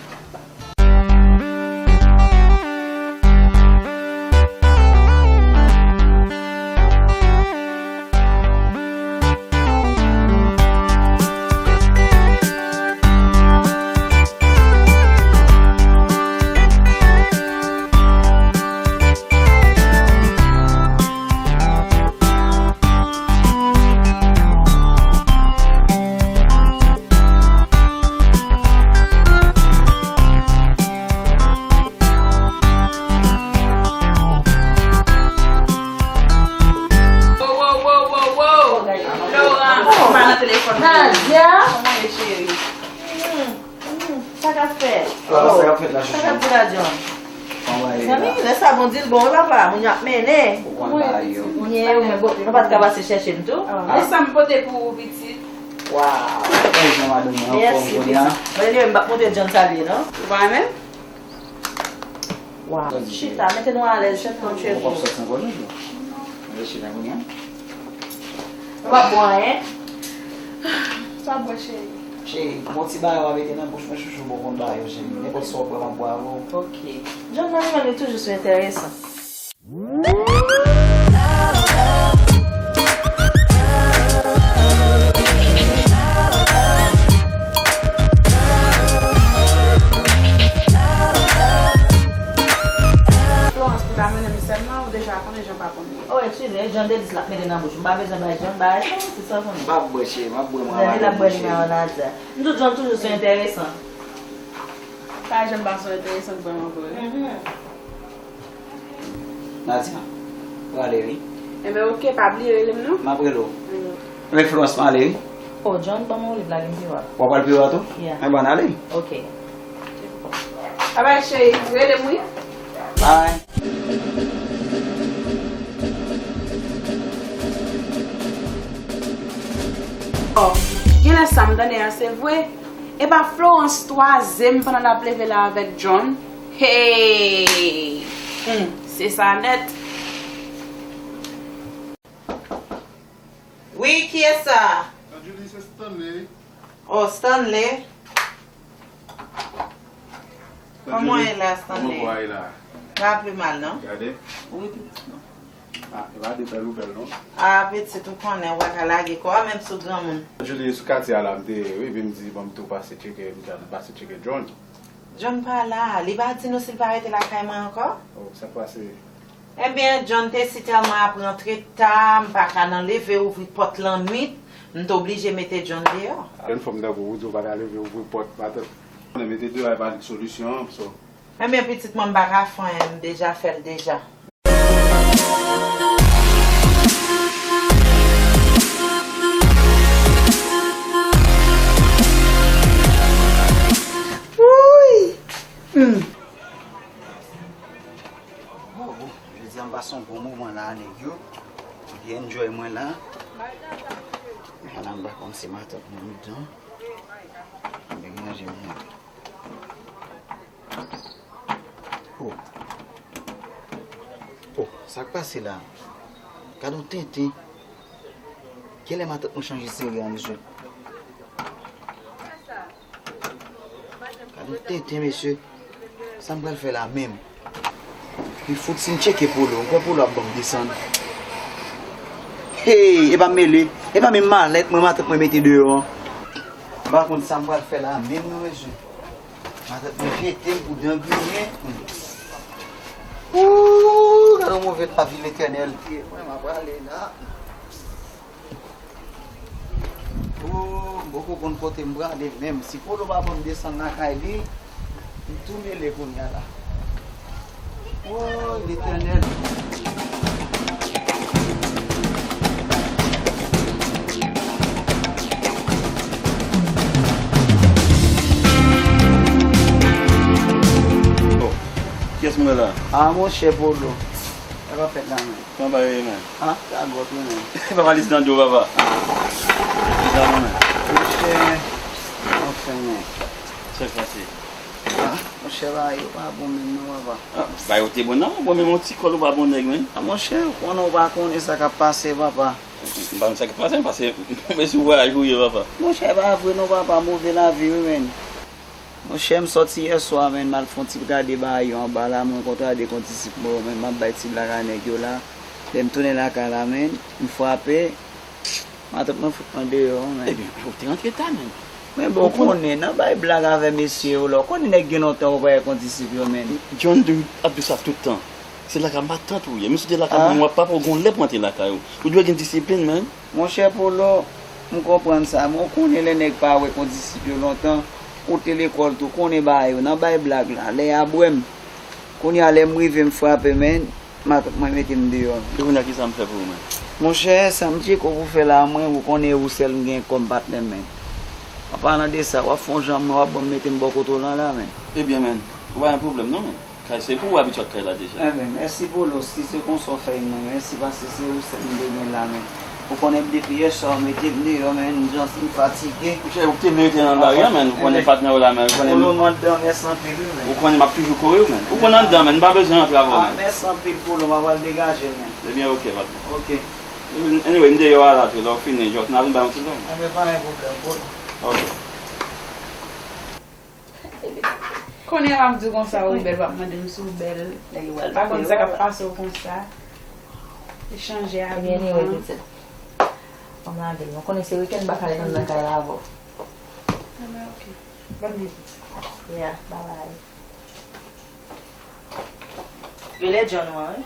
Wo, wo, wo, wo, wo. Laurent, ou pa nan telefòn. Nadia. Kòman w ye, cheri? Hmm, sa k ap fèt? Sa k ap fèt la, chouchou? Sa k ap di la, John? Zanmi, lè sa bon di l bon, wi papa, moun yo ap mennen. Ou konn bagay yo. Byen, ou menm, bon, nou pa t ka pase chèche m tou? Ah. Men sa m pote pou ou, pitit. Waw. Bonjou, madanm, mwen anfòm kounye a. Mèsi, pitit. Mwen, anyway, m p ap montre John salye, non? Ou pa renmen? Waw. Chita, mete nou alèz, chèf nou chèf nou. Ou p ap sòti ankò, non, John? Mwen chita kounye a. Ou p ap bwè anyen? Sa bwè, cheri. Cheri, bon ti bagay w a mete nan bouch mwen, chouchou, bon, konn bagay yo, cheri. Nenpòt sa w bwè, m ap bwè avè w. Ok. John, mwen, mwen, li toujou sou enteresan. Florence, pou ta mennen m sèlman, ou deja konnen jan pa konn li. Oh, eskize, John te di l ap mete nan bouch. M pa bezwen bay John bagay sa, se sa w konnen. M p ap bwè, cheri, m ap bwè mwen avè nou, cheri. John, li t ap bwè li nan yon Nadia. M di w, John toujou sou enteresan. Pa janm pa sou enteresan vrèman vre. Mhm. Nadia, prale wi. Enben, oke, pa bliye rele m non. M ap rele w. Mhm. Enben, Florence, m ale wi. Oh, John, ban m yon liv la, gen m pi wè. W ap al pi wè tou? Yeah. Enben, ann ale. Oke. Babay, cheri, rele m wi. Bye. Oh, genlè sa m tande a se vre. E pa Florence twaze m pandan l ap leve la avèk John? Hey! Hmm, se sa nèt. Wi, kiyès sa? Sa Julie, se Stanley. Oh, Stanley. Kòman w ye la, Stanley? Kòman w ye la? Pa pi mal, non? Gade. Wi, pitit mwen. Ah, e pa de bèl ou bèl, non? Ah, pitit, ou konnen, ou pa ka lage kò a, menm si w granmoun. Julie, sou katye a la, m te ye, wi, epi m di, bon, m tou pase tcheke, m di, m pase tcheke John. John pa la, li pa di nou si l pa rete lakay mwen ankò? Oh, sa k pase? Ebyen, John te si tèlman ap rantre ta, m pa ka nan leve ouvri pòt lannwit, m te oblije mete John deyò. Jèn fanm tankou ou di w pa ka leve ouvri pòt, matant. Mete deyò a pa solisyon an, so. Ebyen, pitit mwen, m pa ka fè anyen, m deja fè l deja. Wouy! Hmm. Oh, jodi a m pase yon bon moman la a, nèg yo. Byen enjoy mwen la. Ala m pa konn si matant mwen anndan. Mwen ranje mwen. Oh. Oh, sa k pase la? Gad yon tenten. Kilè matant mwen chanje seri a, mesye? Gad yon tenten, mesye. Sa m pral fè la menm? Li fout si m tcheke Polo, m kwè Polo ap ban m desann. Hey, e pa m mele, e pa menm malèt mwen matant mwen mete deyò an. M pa konn sa m pral fè la menm non, mesye. Matant mwen jete m pou dan griyen. Ooh, gad yon move lavi Letènèl. Mwen, m ap prale la. Oh, m poko konn kote m prale menm. Si Polo pa ban m desann lakay li, m tou mele kounye a la. Oh, Letènèl. Oh, kiyès mwen la? Ah, monchè Polo. Sa k ap fèt la menm? Kòman bagay yo ye, man? Ah, gagòt wi, man. Papa Lisandro, papa. Lisandro, man. Monchè, anfen, man. Sa k pase? Ah, monchè, bagay yo pa bon menm non, papa. Ah, bagay yo te bon nan, bon, men yon ti kòl ou pa bon nèg, men. Ah, monchè, ou konnen, ou pa konnen sa k ap pase, papa. M pa konn sa k ap pase, m pase, men sou vwayaj ou ye, papa. Monchè, pa vre non, papa, move lavi, wi, men. Monchè, m sòti yèswa, men, m al fè yon ti gade bagay yo anba la, mwen kontre de kondisip mwen, men, m ap bay ti blag a nèg yo la. Lè m tounen lakay la, men, m frape. Matant mwen fout mwen deyò, men. Ebyen, ou te rantre ta, men. Men bon, ou konnen, nan bay blag avè mesye yo la, ou konnen nèg gen lontan yo pa wè kondisip yo, men. John ap di sa tout tan. Se lakay matant ou ye. Menm si w te lakay mwen, w ap papa, w gon lè pou antre lakay ou. Ou dwe gen disiplin, men. Monchè Polo, m konprann sa, men ou konnen lè nèg pa wè kondisip yo lontan, ou te lekòl tou, konnen bagay yo, nan bay blag la, lè y a bwè m. Kounye a, lè m rive, m frape, men. Matant mwen mete m deyò. E kounye a, kisa m fè pou ou, men? Monchè, sa m tcheke w pou fè la, mwen, ou konnen ou sèl m gen kòm patnè m, men. An palan de sa, w ap fè yon jan mwen, w ap ban m mete m bò kote w lan la, men. Ebyen, men, ou pa gen pwoblèm non, men. Kay se pou ou, abitye ak kay la deja. Enben, mèsi Polo, si se konsa w fè m, men, mèsi, paske se ou sèl m te gen la, men. Ou konnen m depi yèswa, w mete m deyò, men, m jan m fatige. Monchè, ou te merite nan lari a, men. Ou konnen patnè w la, men. Ou konnen m anndan, mèsi anpil, wi, men. Ou konnen m ap toujou kore w, men. Ou konnen anndan, men. M pa bezwen antre avè w, men. Mèsi anpil, Polo. M ap al degaje l, men. Ebyen, oke, patnè. Oke. Anyway, m deyò a la tou. Lè w fini, jòs, n a vin bay yon ti zòn. Enben, pa gen pwoblèm, Polo. Oke. Kounye a m di w konsa, ou bèl, w ap mande m si w bèl. M pa konn sa k ap pase w konsa. Li chanje abiman. Ebyen, anyway, pitit. Ban m lave l. Mwen konnen se wikenn m pa ka al nan kay la avè w. Enben, oke. Bòn vizit. Yeah, bye bye. Rele John ou an, wi.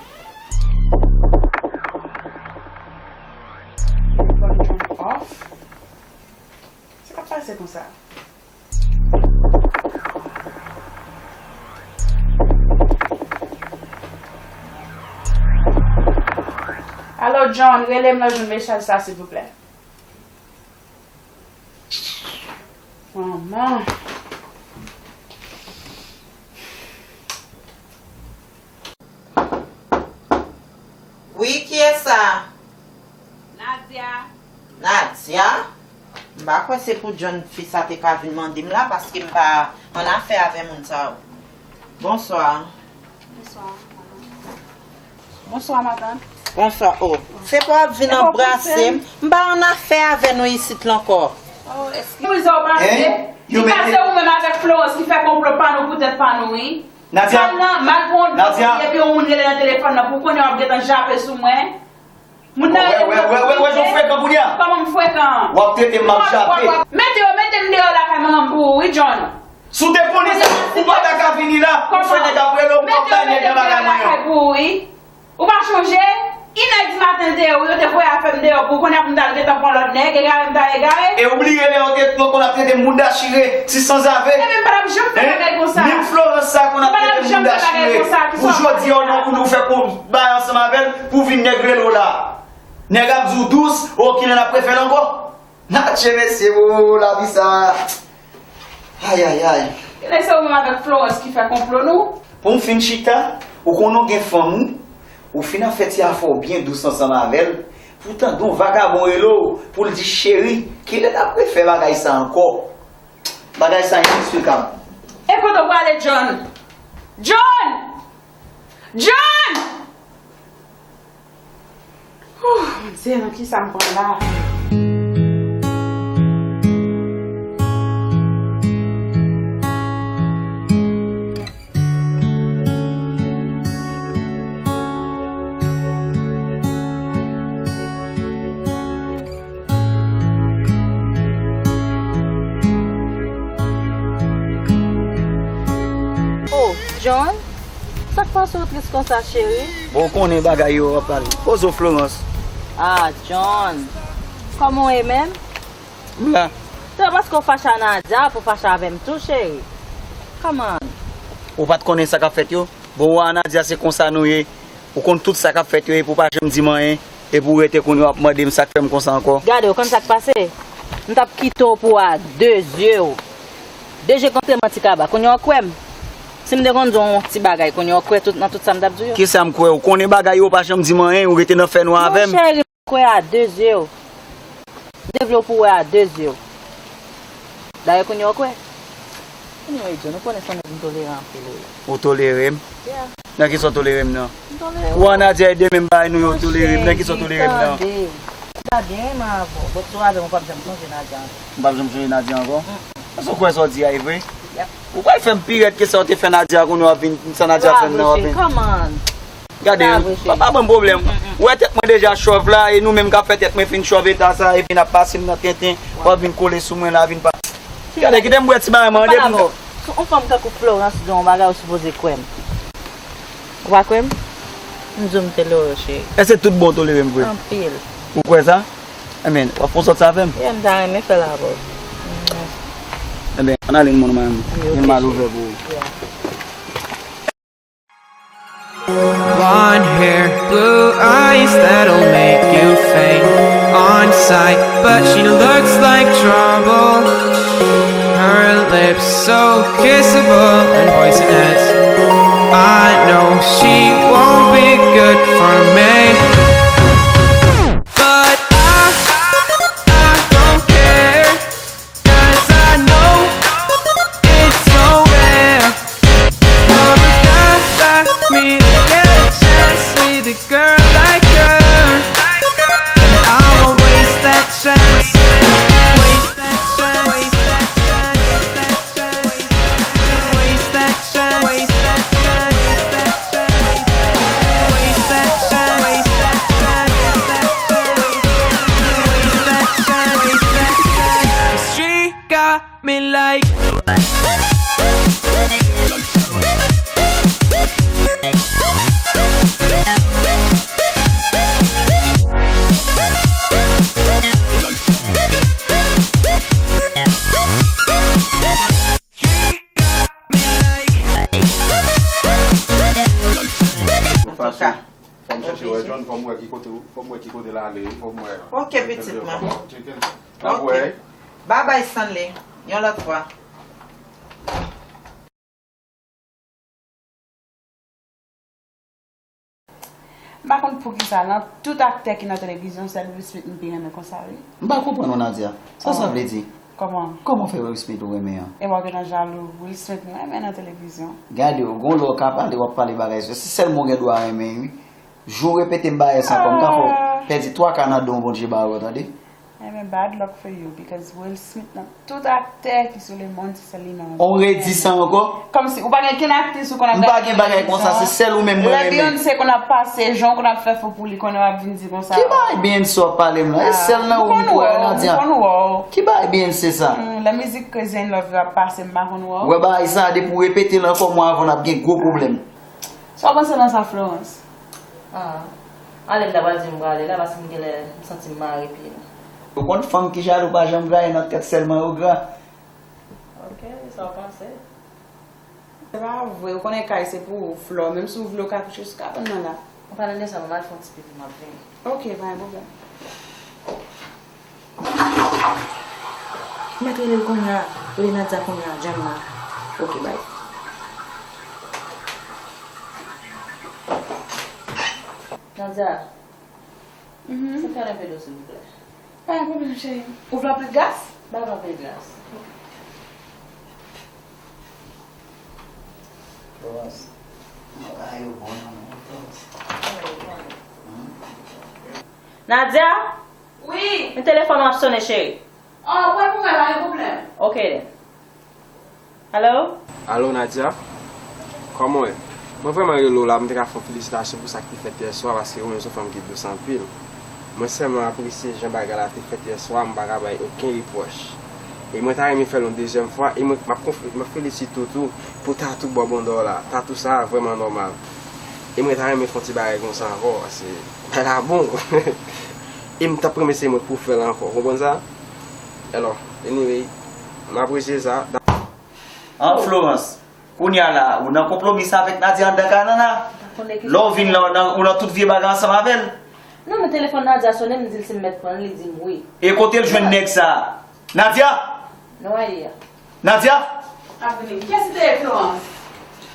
Telefòn John off. Sa k ap pase konsa? Alo, John, rele m lè w jwenn mesaj sa, silvouplè. Manman. Wi, kiyès sa? Nadia. Nadia? M pa kwè se pou John fi sa te ka vin mande m la, paske m pa annafè avè moun sa yo. Bonswa. Bonswa, matant. Bonswa, matant. Bonswa, oh. Se pa w ap vin anbrase m. M pa annafè avè nou isit la ankò. Oh, eskize. Ou pase. Li pase ou menm avèk Florence ki fè konplo pa nou pou tèt pa nou, wi. Nadia. Mal nan, mal pou yon dòk, epi yon moun rele nan telefòn nan, pou konnen w ap gentan jape sou mwen. Moun nan rele mwen. Wè, wè, wè, wè, wè, jan w frekan kounye a. Kòman m frekan? W ap trete m ap jape. Mete yo, mete m deyò lakay manman m pou ou, wi, John. Si w te konnen sa, ou pa ta ka vini la, ou fè nèg ap rele w, ou p ap bay nèg nan bagay mwen yo. Mete yo, mete m deyò lakay pou ou, wi. Ou pa chonje? Inè di maten deyò, wi, yo te voye afè m deyò pou ou, kounye a pou m t al gentan pran lòt nèg, egare m ta egare. E ou bliye lè yo te konn ap trete m mouda chire, ti sanzave? Ebyen, m pa t ap janm fè bagay konsa. Menm Florence sa konn ap trete m mouda chire. Pou jodi a, ou nan koul ou fè kont bay ansanm avè l, pou vin nèg rele w la. Nèg ap di w dous, o kilè n ap refè l ankò? Natye mesye, o lavi sa. Ay, ay, ay. Genlè se ou menm avèk Florence ki fè konplo nou. Pou m fin chita, ou konnen w gen fanm ou, ou fin ap fè ti afè w byen dous ansanm avè l. Poutan gen yon vagabon rele w pou l di cheri, kilè n ap refè bagay sa ankò? Bagay sa eneksplikab. E kote w prale, John? John! John! Ooh, Bondye, nan kisa m pran la? Oh, John, sa k pase w tris konsa, cheri? Bon, w konnen bagay yo ap pale. Poze w, Florence. Ah, John, kòman w ye menm? M la. Se paske w fache a Nadia pou w fache avè m tou, cheri. Come on. Ou pa t konnen sa k ap fèt yo? Bon, ou a Nadia, se konsa nou ye. Ou konn tout sa k ap fèt yo, epi w pa janm di m anyen. Epi w rete kounye a w ap mande m sa k fè m konsa ankò. Gade, ou konn sa k pase? M t ap kite w pou w a de zye w. De je kontre m an ti kaba. Kounye a w kwè m. Si m te konn di w yon ti bagay, kounye a w kwè tout, nan tout sa m t ap di w yo. Kisa m kwè? Ou konnen bagay yo, ou pa janm di m anyen, ou rete nan fènwa avè m. Mon cheri, m kwè a de zye w. M te vle w pou w wè a de zye w. Dayè kounye a w kwè. Anyway, John, ou konnen se yon nèg m tolere anpil, wi. Ou tolere m? Yeah. Nan kisa w tolere m nan? M tolere w. Ou an Nadia e de menm bagay nou yo tolere m. Nan kisa w tolere m nan? Tande. M pa byen renmen avè w. Bon, si w avè m, ou p ap janm sonje Nadia ankò. M p ap janm sonje Nadia ankò? Mm-mm. Èske w kwè sa w di a e vre? Yep. Ou pral fè m pi rèd ke sa w te fè Nadia kounye a w ap vin, sa Nadia fè m nan w ap vin. Come on. Gade, pa, pa ban m pwoblèm. Ou wè tèt mwen deja chòv la, e nou menm k ap fè tèt mwen fin chòv eta sa, epi n ap pase m nan tenten, w ap vin kole sou mwen la, vin pa. Gade, kite m bwè ti bagay mwen, depi m. Yon fanm tankou Florence di yon bagay, ou sipoze kwè m. Ou pa kwè m? M di w m tolere w, cheri. Èske tout bon w tolere m vre? Anpil. Ou kwè sa? Ebyen, w ap fè yon sòt sa avè m? Yeah, m ta renmen fè l avè w. Ebyen, ann ale, mon amour. Gen mal ouvè pou ou. Yeah. Blonde hair, blue eyes that'll make you faint on sight. But she looks like trouble. Her lips so kissable and poisonous. I know she won't be good for me. But I, I don't care. 'Cause I know it's so rare for a guy like me to get a chance with a girl like her. And I won't waste that chance. Waste that chance. Waste that chance. Waste that chance. Waste that chance. Waste that chance. Waste that chance. She got me like. Antouka. Fò m chèche wè John, fò m wè ki kote, fò m wè ki kote l ale, fò m wè. Ok, pitit mwen. N ap wè. Babay, Stanley. Yon lòt fwa. M pa konn poukisa, nan tout aktè ki nan televizyon, sèl Will Smith m pi renmen konsa, wi. M pa konprann ou, Nadia. Sa sa vle di? Kòman? Kòman fè Will Smith ou renmen an? E w gen nan jalou, Will Smith m renmen nan televizyon. Gade w, gon lè w ka pale, w ap pale bagay sa. Se sèlman w gen dwa renmen, wi. Jou w repete m bagay sa ankò, m ka fè w pèdi twa ka nan don Bondye ba w, tande? Ebyen, bad luck for you, because Will Smith nan tout aktè ki sou lemonn, se sèl li menm. On redi sa ankò? Kòmsi, ou pa gen kenn aktris ou konn ap gade. M pa gen bagay konsa, se sèl ou menm mwen renmen. Lè Beyoncé konn ap pase, jan w konn ap fè fou pou li, konnen w ap vin di konsa. Ki bagay Beyoncé w ap pale m la? E sèl nan ou m kwè, Nadia. M konn wè w. Ki bagay Beyoncé sa? Hmm, lè mizik Crazy in Love yo ap pase, m pa konn wè w. Wè bagay sa, depi w repete l ankò, mwen avè w n ap gen gwo pwoblèm. Sa w panse nan sa, Florence? Ah, ale m ta pral di m prale la, paske m genlè m santi m mare pye m. Ou konn fanm ki jalou pa janm graye nan tèt, sèlman yo gra. Ok, sa w panse? Se pa vre, ou konnen kay se pou ou, Flò, menm si w vle w ka kouche sou kabann nan la. An palan de sa, m al fè yon ti pipi, m ap vini. Ok, pa gen pwoblèm. Mèt rele l kounye a. Rele Nadia kounye a, John la. Ok, bye. Nadia, mhm, sa fè yon pè dlo, silvouplè. Pa gen pwoblèm, cheri. Ou vle anpil glas? Ba m anpil glas. Florence, bagay yo bon nan men w, Florence. Bagay yo bon. Hmm? Nadia? Wi. Men telefòn w ap sonnen, cheri. Oh, pran pou mwen, pa gen pwoblèm. Ok, then. Hello? Alo, Nadia? Kòman w ye? Mwen vrèman rele w la pou m te ka fè w felisitasyon pou sa k te fèt yè swa, paske ou menm se yon fanm ki dous anpil. Mwen sèlman apresye jan bagay la te fèt yè swa, m pa ka bay okenn repwòch. E mwen ta renmen fè l yon dezyèm fwa, e mwen, m ap konf-, m ap felisite w tou pou tatou bò bondò w la. Tatou sa a vrèman nòmal. E mwen ta renmen fè yon ti bagay konsa ankò, paske bagay la bon. E m t ap renmen se mwen k pou fè l ankò, w konprann sa? Alò, anyway, m apresye sa. An, Florence, kounye a la, ou nan konpwomi sa avèk Nadia anndan kay la la? Lè w vin la, ou nan, ou nan tout vye bagay ansanm avè l? Non, men telefòn Nadia sonnen, m di l si m mèt pran l, li di m wi. E kote l jwenn nèg sa a? Nadia? Non, a ye a. Nadia? Ap vini. Kiyès ki te ye, Florence?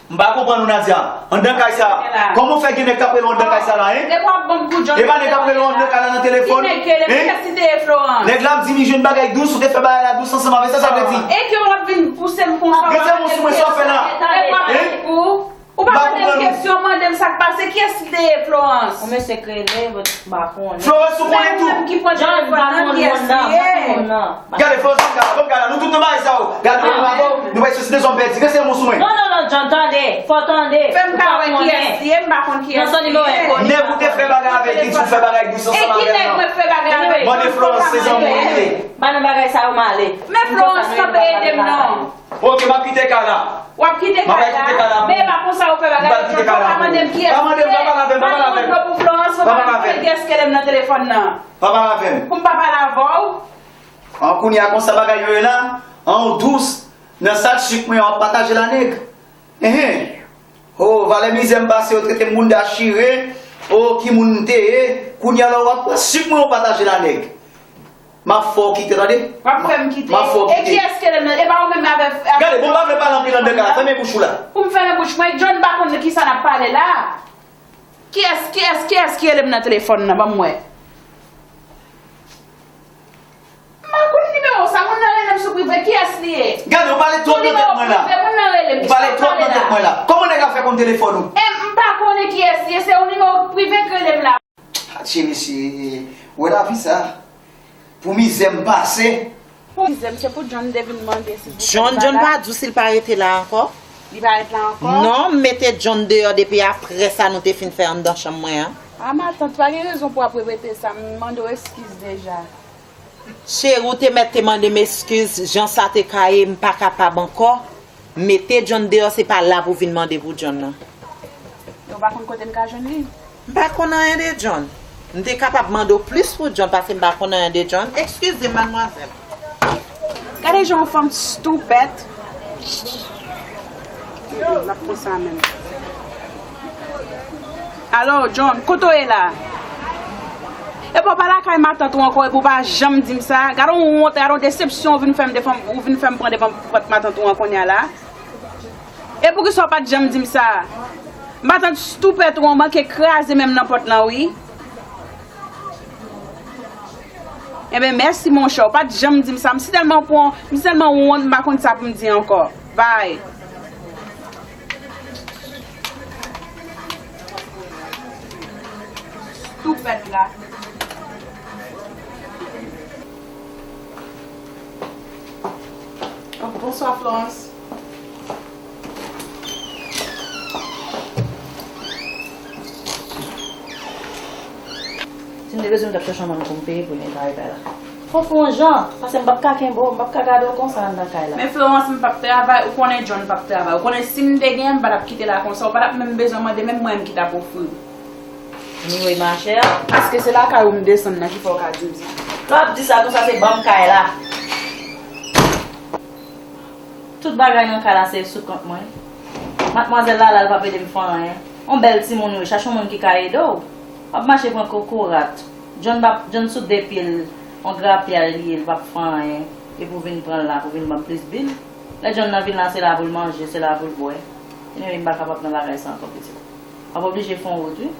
M pa konprann ou, Nadia. Anndan kay sa a. Kòman w fè gen nèg k ap rele w anndan kay sa a la, en? Depi w ap ban m kou John. E pa nèg k ap rele w anndan kay la nan telefòn? Ki nèg ki rele m? Kiyès ki te ye Florence? Nèg la ap di m li jwenn bagay dous, ou te fè bagay la dous ansanm avè l, sa sa vle di? E ke w ap vin pouse m konsa? Gen sèmon sou mwen, sa w fè la? Ou pa mande m kesyon, mande m sa k pase. Kiyès ki te ye Florence? Yon mesye k rele, m pa konnen. Florence, ou konnen tou? John, m pa konn moun nan, m pa konn moun nan. Gade, Florence, ban m kay la, ban m kay la. Nou tout nan bagay sa yo. Gade, nou pa, nou pa ekspoze de zòm pèdi. Gen sèmon sou mwen. Non, non, non, John, tande. Fò tande. Fè m ka wè kiyès li ye, m pa konn kiyès li ye. Nèg ou te fè bagay avè l, ki di w fè bagay dous ansanm avè l lan. E ki nèg mwen fè bagay avè l? Mande Florence, se zanmi w li ye. M pa nan bagay sa yo, m ale. Men Florence, kanpe ede m non. Ok, m ap kite kay la. W ap kite kay la? Men e pa konsa yo fè bagay. M pral kite kay la. Pa mande m kiyès li ye. Pa mande m, pa pale avè m, pa pale avè m. Pa mande pou Florence, pa pale avè m. Kiyès ki rele m nan telefòn nan? Pa pale avè m. Pou m pa pale avè w? An, kounye a konsa bagay yo ye la? An, w dous. Nan sak sik mwen an, w ap pataje l a nèg. Enhen. O, valè mizè m pase, yo trete m moun dechire. O, ki moun m te ye. Kounye a la, w ap pran sik mwen, w pataje l a nèg. M ap fè w kite, tande? W ap fè m kite. M ap fè w kite. E kiyès ki rele m nan? E pa ou menm avè, avè... Gade, bon, m pa vle pale anpil anndan kay la. Fèmen bouch ou la. Pou m fèmen bouch mwen, John pa konn de kisa n ap pale la. Kiyès, kiyès, kiyès ki rele m nan telefòn nan? Ban m wè. M pa konn nimewo sa, moun nan rele m sou prive, kiyès li ye? Gade, ou pale twòp nan tèt mwen la. Sou nimewo prive, moun nan rele m, kisa w ap pale la? Ou pale twòp nan tèt mwen la. Kòman nèg la fè konn telefòn ou? E m pa konnen kiyès li ye, se yon nimewo prive k rele m la. Atye mesye, wè lavi sa. Pou mizè m pase. Pou mizè m, se pou John te vin mande si John, John pa di w si l pa rete la ankò? Li pa ret la ankò? Non, m mete John deyò depi aprè sa nou te fin fè anndan chanm mwen an. A, matant, pa gen rezon pou w ap repete sa, m mande w eskiz deja. Cheri, w te mèt te mande m eskiz, jan sa te ka ye, m pa kapab ankò. Mete John deyò, se pa la pou vin mande pou John nan. E w pa konn kote m ka jwenn li? M pa konn anyen de John. M te kapab mande w plis pou John, paske m pa konn anyen de John. Eskize m, madmwazèl. Gade jan yon fanm stoupèt. L ap konsa menm. Alo, John, kote w ye la? Epi w pa lakay matant ou ankò, epi w pa janm di m sa. Gade yon wont, gade yon desepsyon ou vin fè m devan, ou vin fè m pran devan pòt matant ou an kounye a la. E poukisa w pa t janm di m sa? Matant stoupèt ou an manke kraze menm nan pòt lan, wi. Enben, mèsi, monchè. Ou pa t janm di m sa. M si tèlman pran, m si tèlman wont, m pa konn sa pou m di ankò. Bay. Stoupèt la. Oh, bonswa, Florence. Si m te bezwen, m t ap chèche yon moun pou m peye pou netwaye kay la. Fò w fè yon jan, paske m p ap ka kenbe w, m p ap ka gade w konsa anndan kay la. Men Florence, m p ap travay, ou konnen John p ap travay. Ou konnen si m te genyen, m pa t ap kite la konsa, ou pa t ap menm bezwen mande, menm mwen m ki t ap ofri w. Anyway, machè. Paske se lakay ou m desann nan ki fè w ka di m sa. Lè w ap di sa konsa, se ban m kay la. Tout bagay nan kay la se sou kont mwen. Madmwazèl Lala, l p ap ede m fè anyen. On bèl timoun ou ye, chache yon moun ki ka ede w. W ap mache pran kokorat. John p ap, John sou de pye l, on grapyay li ye, l p ap fè anyen. Epi w vin pran l la, pou vin ban m plis bil. Lè John nan vin la, se la pou l manje, se la pou l bwè. Anyway, m pa kapab nan bagay sa ankò, pitit. W ap oblije fè yon wout, wi.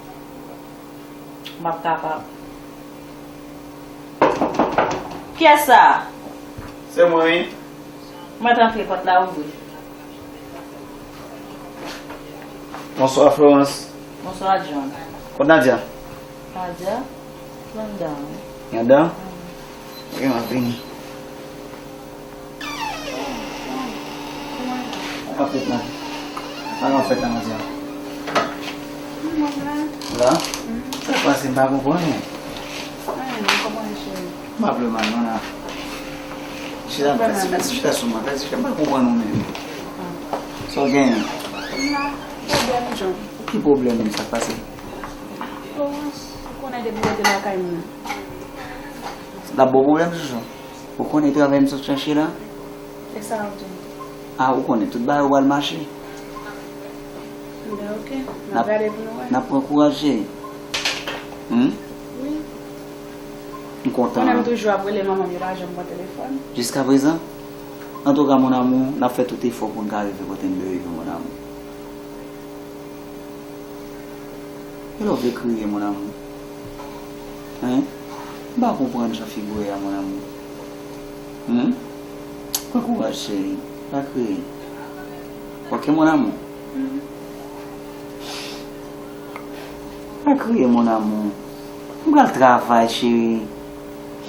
M p ap kapab. Kiyès sa a? Se mwen, wi. Mwen t antre, pòt la ouvri. Bonswa, Florence. Bonswa, John. Kot Nadia? Nadia? Anndan. Anndan? Mm. Ok, m ap vini. Rapidman. Sa k ap fèt la, Nadia? La? Sa k pase, m pa konprann. M pa vle mal non la. Chita, chita sou mwen, m pa konprann ou menm. Sa w genyen? Pwoblèm, John. Ki pwoblèm, sa k pase? Florence, ou konnen depi w rete lakay mwen. L ap ba w pwoblèm, Jojo? Ou konnen travay m sot chache la? E sa w di? A, ou konnen tout bagay ou pral mache. Enben, ok. N ap gade pou nou wè. N ap pran kouraj, cheri. Wi. M kontan. Ou konnen m toujou ap rele manman m, yo pa janm pran telefòn. Jiskaprezan? Antouka, mon amour, n ap fè tout efò pou n ka rive kote n dwe rive, mon amour. Kilè w vle kriye, mon amour? Hein? M pa konprann jan figi w ye a, mon amour. Hein? Pran kouraj, cheri. Pa kriye. Ok, mon amour? Pa kriye, mon amour. M pral travay, cheri.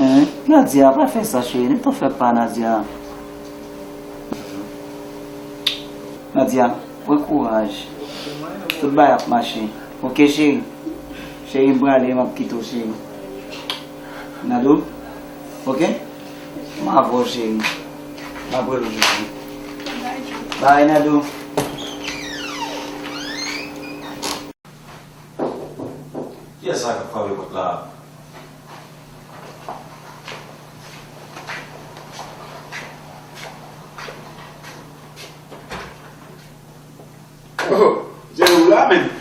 Hein? Nadia, pa fè sa, cheri. Ne t'en fais pas, Nadia. Nadia, pran kouraj. Tout bagay ap mache. Ok, cheri? Cheri, m prale, m ap kite w, cheri. Nadou? Ok? M avè w, cheri. M ap rele w jodi. Bye, Nadou. Kiyès sa k ap frape pòt la a? Oh, Jerry, ou la menm?